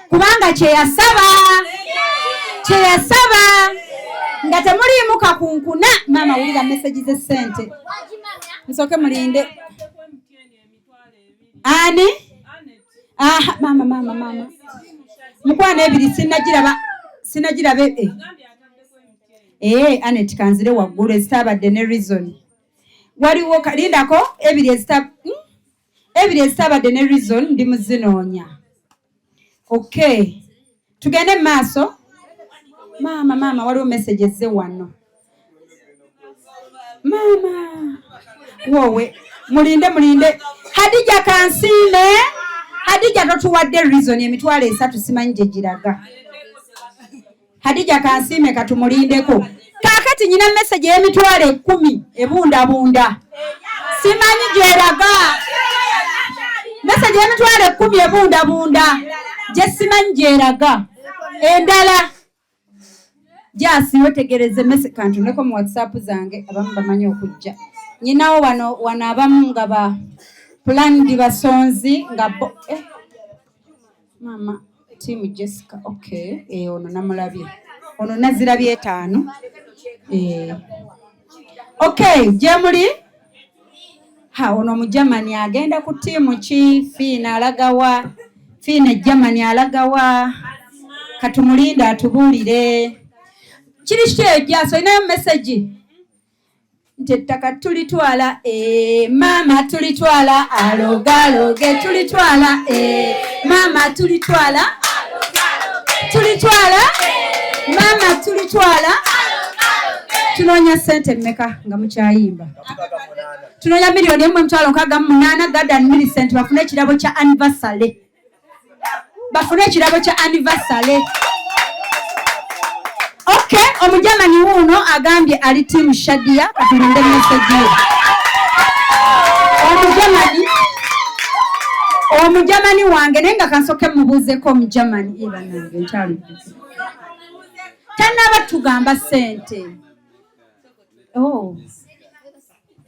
kubanga kyeyasaba nga temuliimu kakunkuna. Maama wulira message z'essente nsooke mulinde. Ani? Aha, mama mama mama mukwano ebiri sinagiraba Anet kanzire waggulu ezitabadde ne reason. Waliwo lindako ebiri ezitabadde ne reason ndi muzinoonya. Okay. Tugende mu maaso. Maama mama waliwo message ezze wano. Maama wowe mulinde mulinde. Hadija Kansiime. Hadija totuwadde reason 30,000 simanyi gye giraga. Hadija Kansiime katumulindeko. Kaakati nyina message y'emitwalo 10 ebundabunda. Simanyi gyeraga. Message y'emitwalo 10 ebundabunda. Gye simanyi gyeraga. Endala. Jasi wetegereze mese kantuneko mu WhatsApp zange abamu bamanyi okujja. Nyinawo wano wano abamu nga ba planned basonzi nga bo mama team Jessica, okay, ono namulabye. Ono nazirabye 5. Okay, jemuli ha ono mu Germany agenda ku team ki Fina alagawa Fina Germany alagawa katumulinda atubuulire kiri kyeyo Jasi olinayo message nti ettaka tulitwala mama tulitwala alogaloge tulitwala mama tulitwala tulitwala mama tulitwala. Tunoonya ssente mmeka nga mukyayimba? Tunoonya 1,168,000 Garden Millicent bafune ekirabo kya anniversary. Bafune ekirabo kya anniversary. Okay, omujamani wuuno agambye ali team Shadia katulinde message ye. Omujamani wange naye nga kansoke mubuuzeeko omujamani bannange nkyaludde. Tannaba tugamba ssente. Oh.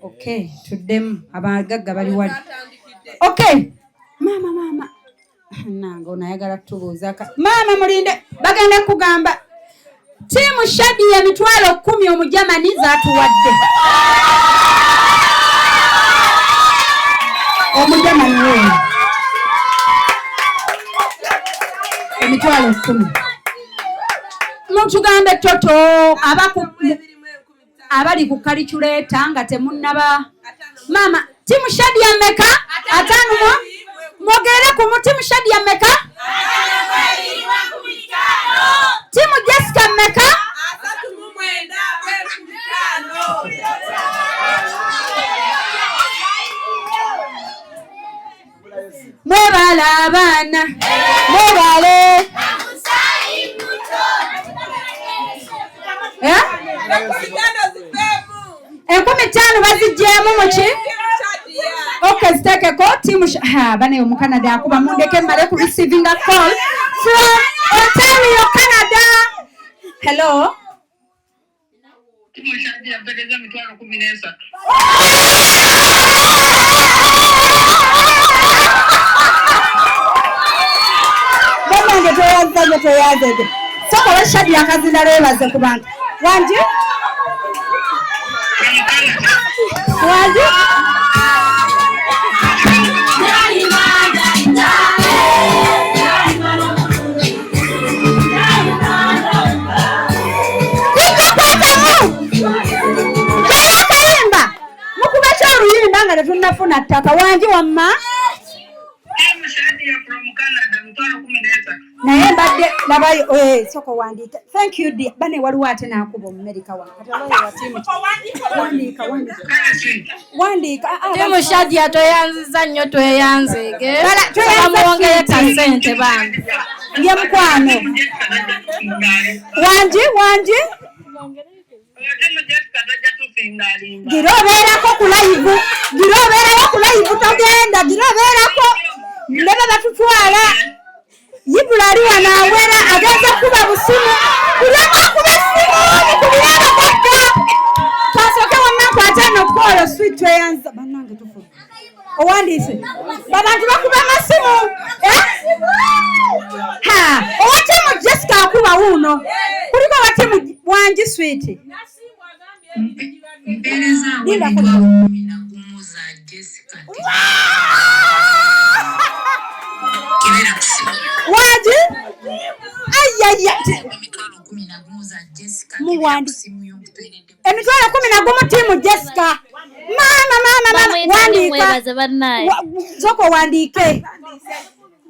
Okay, tuddemu abagagga bali wali. Okay. Mama mama. Nange ono ayagala tubuuza mama mulinde bagenda kugamba tiimu Shadia 10,000 omujamani zaatuwadde. Omujamani wewe 10,000. Mutugambe toto abali ku calculator nga temunnaba. Mama tiimu Shadia mmeka? 5 mwogere ku tiimu Shadia mmeka? 5. Tiimu Jessica mmeka? 39. Mwebale abaana, mwebale. 5,000 baziggyemu muki? Okay, zitekeko tiimu bane omu Canada akuba mundeke mmale ku receiving a call from Ontario, Canada. Hello. Tiimu Shadia mperekeza 13,000. Bannange tweyanza nnyo tweyanzege. Sooka wa Shadia akazinda lwebaze ku bantu. Wangi? Wangi? Nga tetunnafuna ttaka. Wangi wamma? Naye mbadde labayo sooka owandiike. Thank you dear. Bane waliwo ate n'akuba Omumerika wange. Wandiika wandiika. Wandiika. Tiimu Shadia tweyanziza nnyo tweyanzeege. Mwongere kasente bambi. Ye mukwano. Wangi wangi? Gira obeerako ku live. Gira obeerako ku live togenda. Gira obeerako. Ndaba batutwala. Yibula ali wano awera agenza kuba busimu. Buli omu akuba essimu mukubire abagagga. Kasooke wamma nkwate eno call sweet tweyanza. Bannange tufudde. Owandiise. Abantu bakuba amasimu. Ha, owa tiimu Jessica akuba wuuno. Kuliko owa tiimu wangi sweet. Mpeerezaawo 11,000 za Jessica. Wangi? Ayaya. 11,000 za Jessica. Muwandi. 11,000 tiimu Jessica. Mama mama mama wandiika. Sooka owandiike.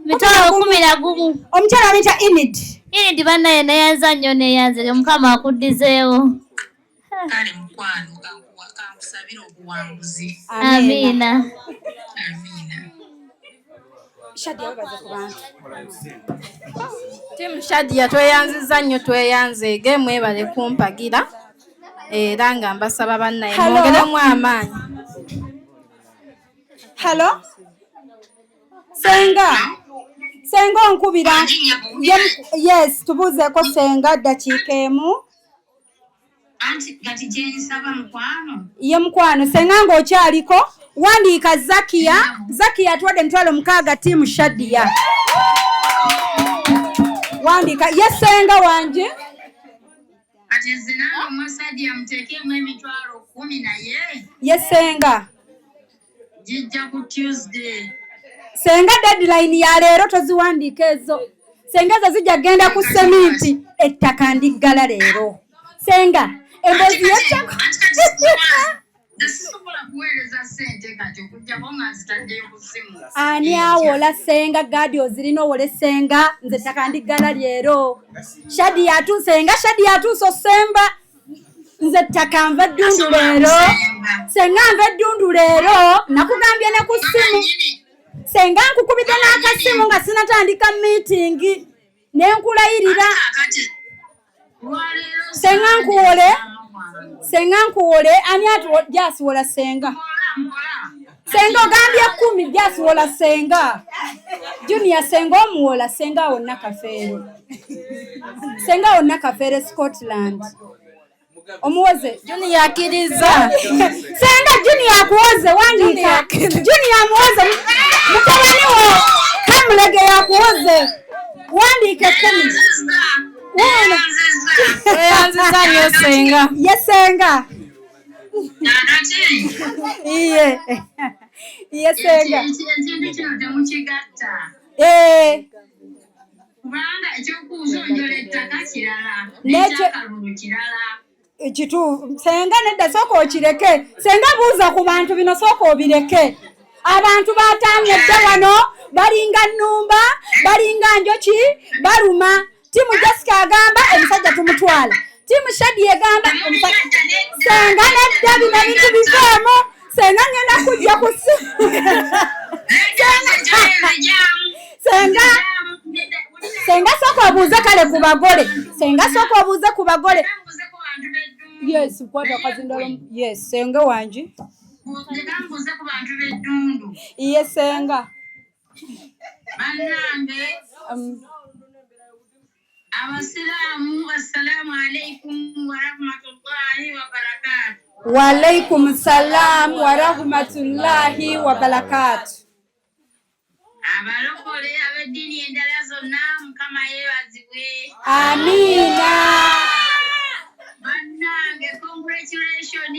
11,000. Omukyala amuyita Enid. Enid bannaye neyanza nnyo neyanzege Mukama akuddizeewo. Kale mukwano kankusabire obuwanguzi. Amiina. Shadia webaze ku bantu. Tiimu Shadia tweyanziza nnyo tweyanzeege mwebale kumpagira era nga mbasaba bannaye mwongeremu amaanyi. Hello. Senga. Senga onkubira. Yes, tubuuzeeko Senga ddakiika emu. Anti kati kyensaba mukwano. Ye mukwano, senga ng'okyaliko wandiika Zakiya. Zakiya atuwadde 60,000, team Shadia. Wandiika ye senga wanje. Kati nze nange omwa Shadia muteekemu 10,000, naye Ye senga. Gijja ku Tuesday. Senga, deadline ya leero, toziwandiika ezo. Senga, ezo zijja kgenda ku seminti, ettaka ndiggala leero. Senga, emboozi yettaka. Nze sisobola kuweereza ssente kati okuggyako nga nzitaddeyo ku ssimu. Ani awola senga? Gaadi ozirina, owole senga. Nze ettaka ndiggala leero. Shadi yatuuse, senga. Shadi yatuuse osemba. Nze ettaka nva eddundu leero, senga, nva eddundu leero. Nakugambye ne ku ssimu, senga, nkukubidde n'akasimu nga sinatandika meeting ne nkulayirira. Senga, nkuwole, senga, nkuwole. Ani jasiwola senga? Senga, ogambye 10. Jasiwola senga Junior. Senga omuwola senga wonna Kafeero, senga wonna Kafeero Scotland omuwoze. Junior akkiriza. Senga, Junior akuwoze, wandiika Junior amuwoze. Mutabani wo Kamulege yakuwoze, wandiika 10. Weyanziza nnyo senga. Ye senga. Iye, iye senga. Ekintu kino temukigatta. Kubanga ekyokusonjola ettaka kirala, n'ekyakalulu kirala. Kituufu senga. Nedda, sooka okireke senga. Buuza ku bantu bino, sooka obireke. Abantu batamye dda wano, balinga nnumba, balinga njoki, baluma. Team Jessica agamba omusajja tumutwala, team Shadi egamba. Senga nedda, bino bintu biveemu. Senga, ngenda kujja ku senga. Senga, sooka obuuze kale ku bagole. Senga, sooka obuuze ku bagole. Yes, kwata akazindalo. Yes senga wangi. Mbuuze ku bantu b'eddundu. Iye senga. Bannange abasiraamu, assalaamu alaikum warahmatullahi wabarakatu. Walaikum salam warahmatullahi wabarakatu. Abalokole, ab'eddiini endala zonna, Mukama yeebazibwe. Amiina. Bannange, congratulation.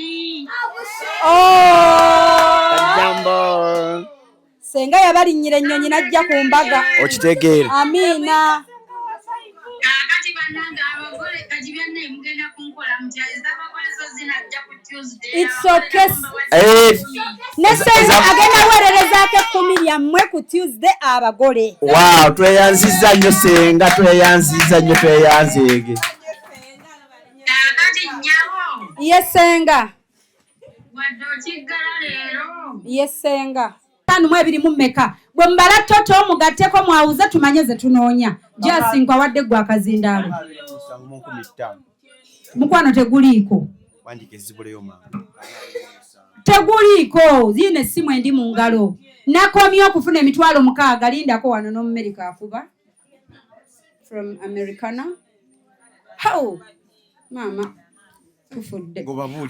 Oh! Jambo. Senga yabalinnyira ennyonyi n'ajja ku mbaga. Okitegeera. Amiina. Kaakati bannange abagole, kati byanne mugenda kunkola mutya? Ez'abagole zo zinajja ku Tuesday. It's okay. Eh, Ne senga agenda weererezaako 10 lyammwe ku Tuesday, abagole. Wow, tweyanziza nnyo senga, tweyanziza nnyo, tweyanzeege. Kaakati nnyabo. Ye senga. Wadde okiggala leero. Ye senga, 52 mu mmeka? Bwe mubala toto mugatteko mwawuze, tumanye ze tunoonya. Jasinkwa wadde gwe akazindaalo. Mukwano, teguliiko. Wandika ezibuleyo mangu. Teguliiko. Ziina essimu endi mu ngalo. Nakomye okufuna 60,000. Lindako wano n'omumerika akuba from Americana. How maama tufudde.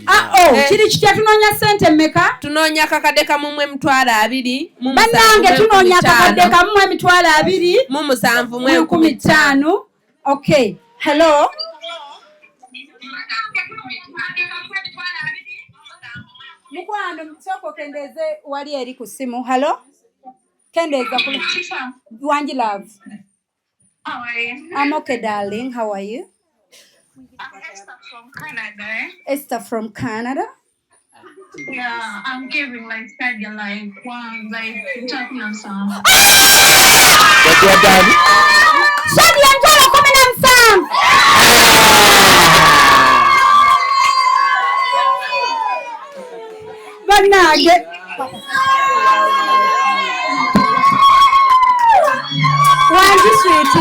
Ah, oh, kiri kitya? Tunoonya ssente mmeka? Tunoonya 1,000 mu 20,000 mu Bannange, 7 mu tunoonya 5,000. 1,000 mu 20,000 Mu 7 mu mu 5,000. Okay, hello. Mukwano, sooka okendeeze wali eri ku ssimu. Hello, kendeeza ku wangi. Love. How are you? I'm okay, darling. How are you? I'm Esther from Canada. Eh? Esther from Canada. Yeah, I'm giving like Sadia like one like 17. Jajja dani. Shadia 17,000. Bannange, wangi sweet.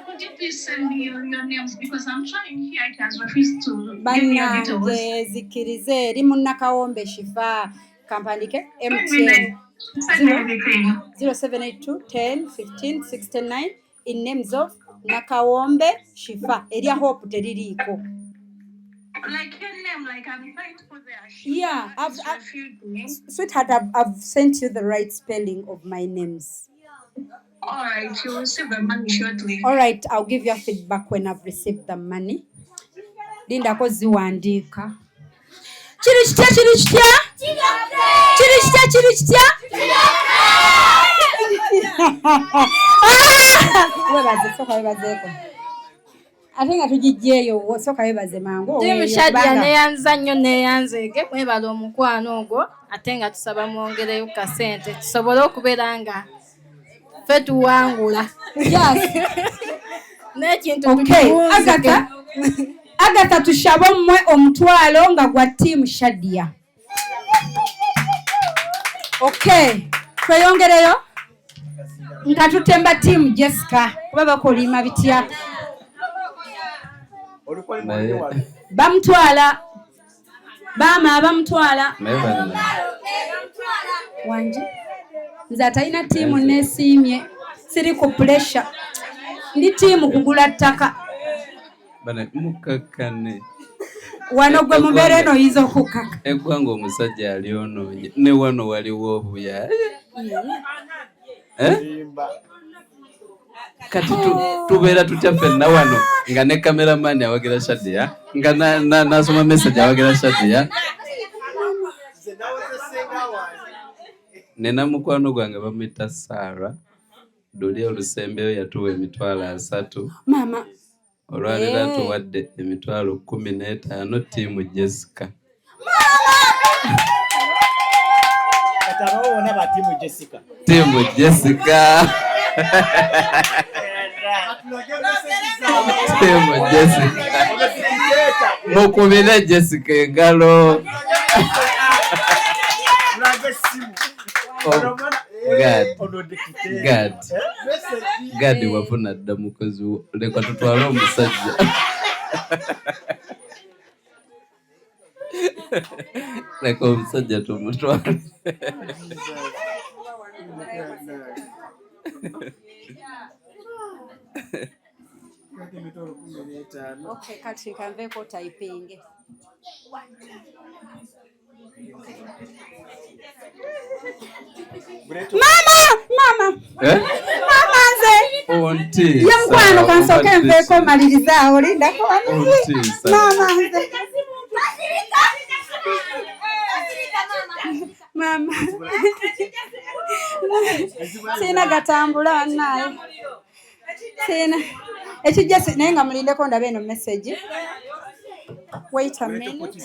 Could you please send me your names because I'm trying here, it has refused to give me your details. Bannange, zikirize eri munnakawombe Shifa kampandike. Send me MTN. Send me everything. 0782 10 15 69 in names of Nakawombe Shifa. Erya Hope teririiko. Like your name, like I'm trying to put there. Yeah, It's refusing. Sweetheart, I've sent you the right spelling of my names. All right, you will receive the money shortly. All right, I'll give you a feedback when I've received the money. Lindako ziwandiika. Kiri kitya, kiri kitya? Kiri kitya, kiri kitya? Ah! Webaze, sooka webazeeko. Ate nga tugijjeeyo, sooka webaze mangu. Team oweeyo, Shadia kubanga- neyanza nnyo, neyanzeege, mwebala omukwano ogwo, ate nga tusaba mwongereyo kasente tusobole okubeera nga ffe tuwangula. Yes. N'ekintu Okay, tukiwunzike. Agatha, Agatha, tushabe mmwe omutwalo nga gwa Team Shadia. Okay, tweyongereyo nga tutemba Team Jessica kuba bakolima bitya. Naye Bamutwala baama, bamutwala. Naye banna. Wanje, nze atalina ttiimu neesiimye, siri ku pressure, ndi ttiimu kugula ttaka. Bana mukakkane. Wano gwe mubeera eno oyinza okukkaka. Eggwanga omusajja alyonoonye, ne wano waliwo obuyaye. Eh? Kati tubeera tutya ffenna wano nga ne cameraman awagira Shadia, nga nasoma message awagira Shadia? Nina mukwano gwange bamuyita Sarah Duli, olusembeyo yatuwa 300,000. Maama. Olwaleero Eh. atuwadde 15,000, ttiimu Jessica. Kati abawo bonna ba ttiimu Jessica. Ttiimu Jessica, ttiimu Jessica, mukubire Jessica engalo. Oh, God. God. Gadi wafuna dda mukozi wo, leka tutwale omusajja, leka omusajja tumutwale. Okay, kati kanveeko typing. Mama, mama. Eh? Mama nze. Ontiisa. Ye mukwano, kansooke nveeko malirizaawo, lindako. Ontiisa. Mama nze. Mama. Sirina gatambula bannaaye. Sirina. Ekijja naye nga mulindeko ndabe eno message. Wait a minute.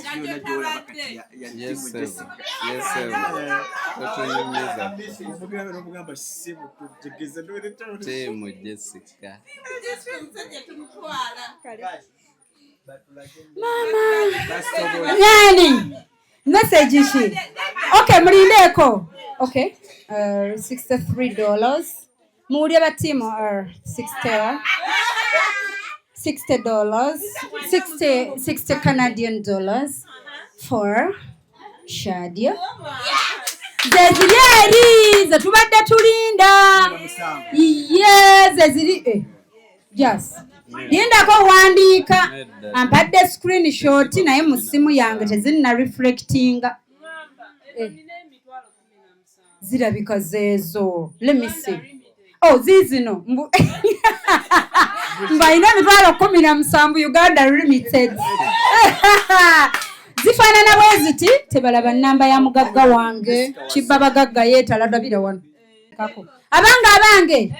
Yes, sir. Yes, sir. Totunyumiza. Ttiimu Jessica. Mama. Yani. Message ki? Okay, mulindeeko. Okay. $63. Muwulire ba team 60 $60, 60 Canadian dollars for Shadia. Ze ziri eri ze tubadde tulinda. Ye ze ziri yes. Lindako wandiika, ampadde screenshot naye mu ssimu yange tezinna reflectinga. Zirabika zeezo. Let me see. Oh, ziizino. Mbu alina 170,000 Uganda Limited. Zifaanana bwe ziti, tebalaba nnamba ya mugagga wange. Kibba bagagga yeetala dabira wano. Kako. Abange, abange.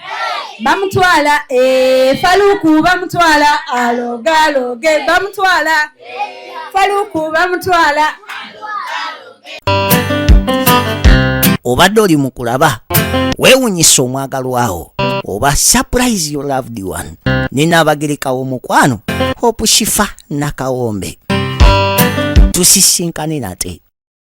Bamutwala, Faluku bamutwala, aloga aloge bamutwala. Faluku bamutwala. Obadde oli mu kulaba weewunyisa omwagalwawo oba surprise your loved one ne Naabagereka w'omukwano Hope Shifa Nakawombe. Tusisinkane nate.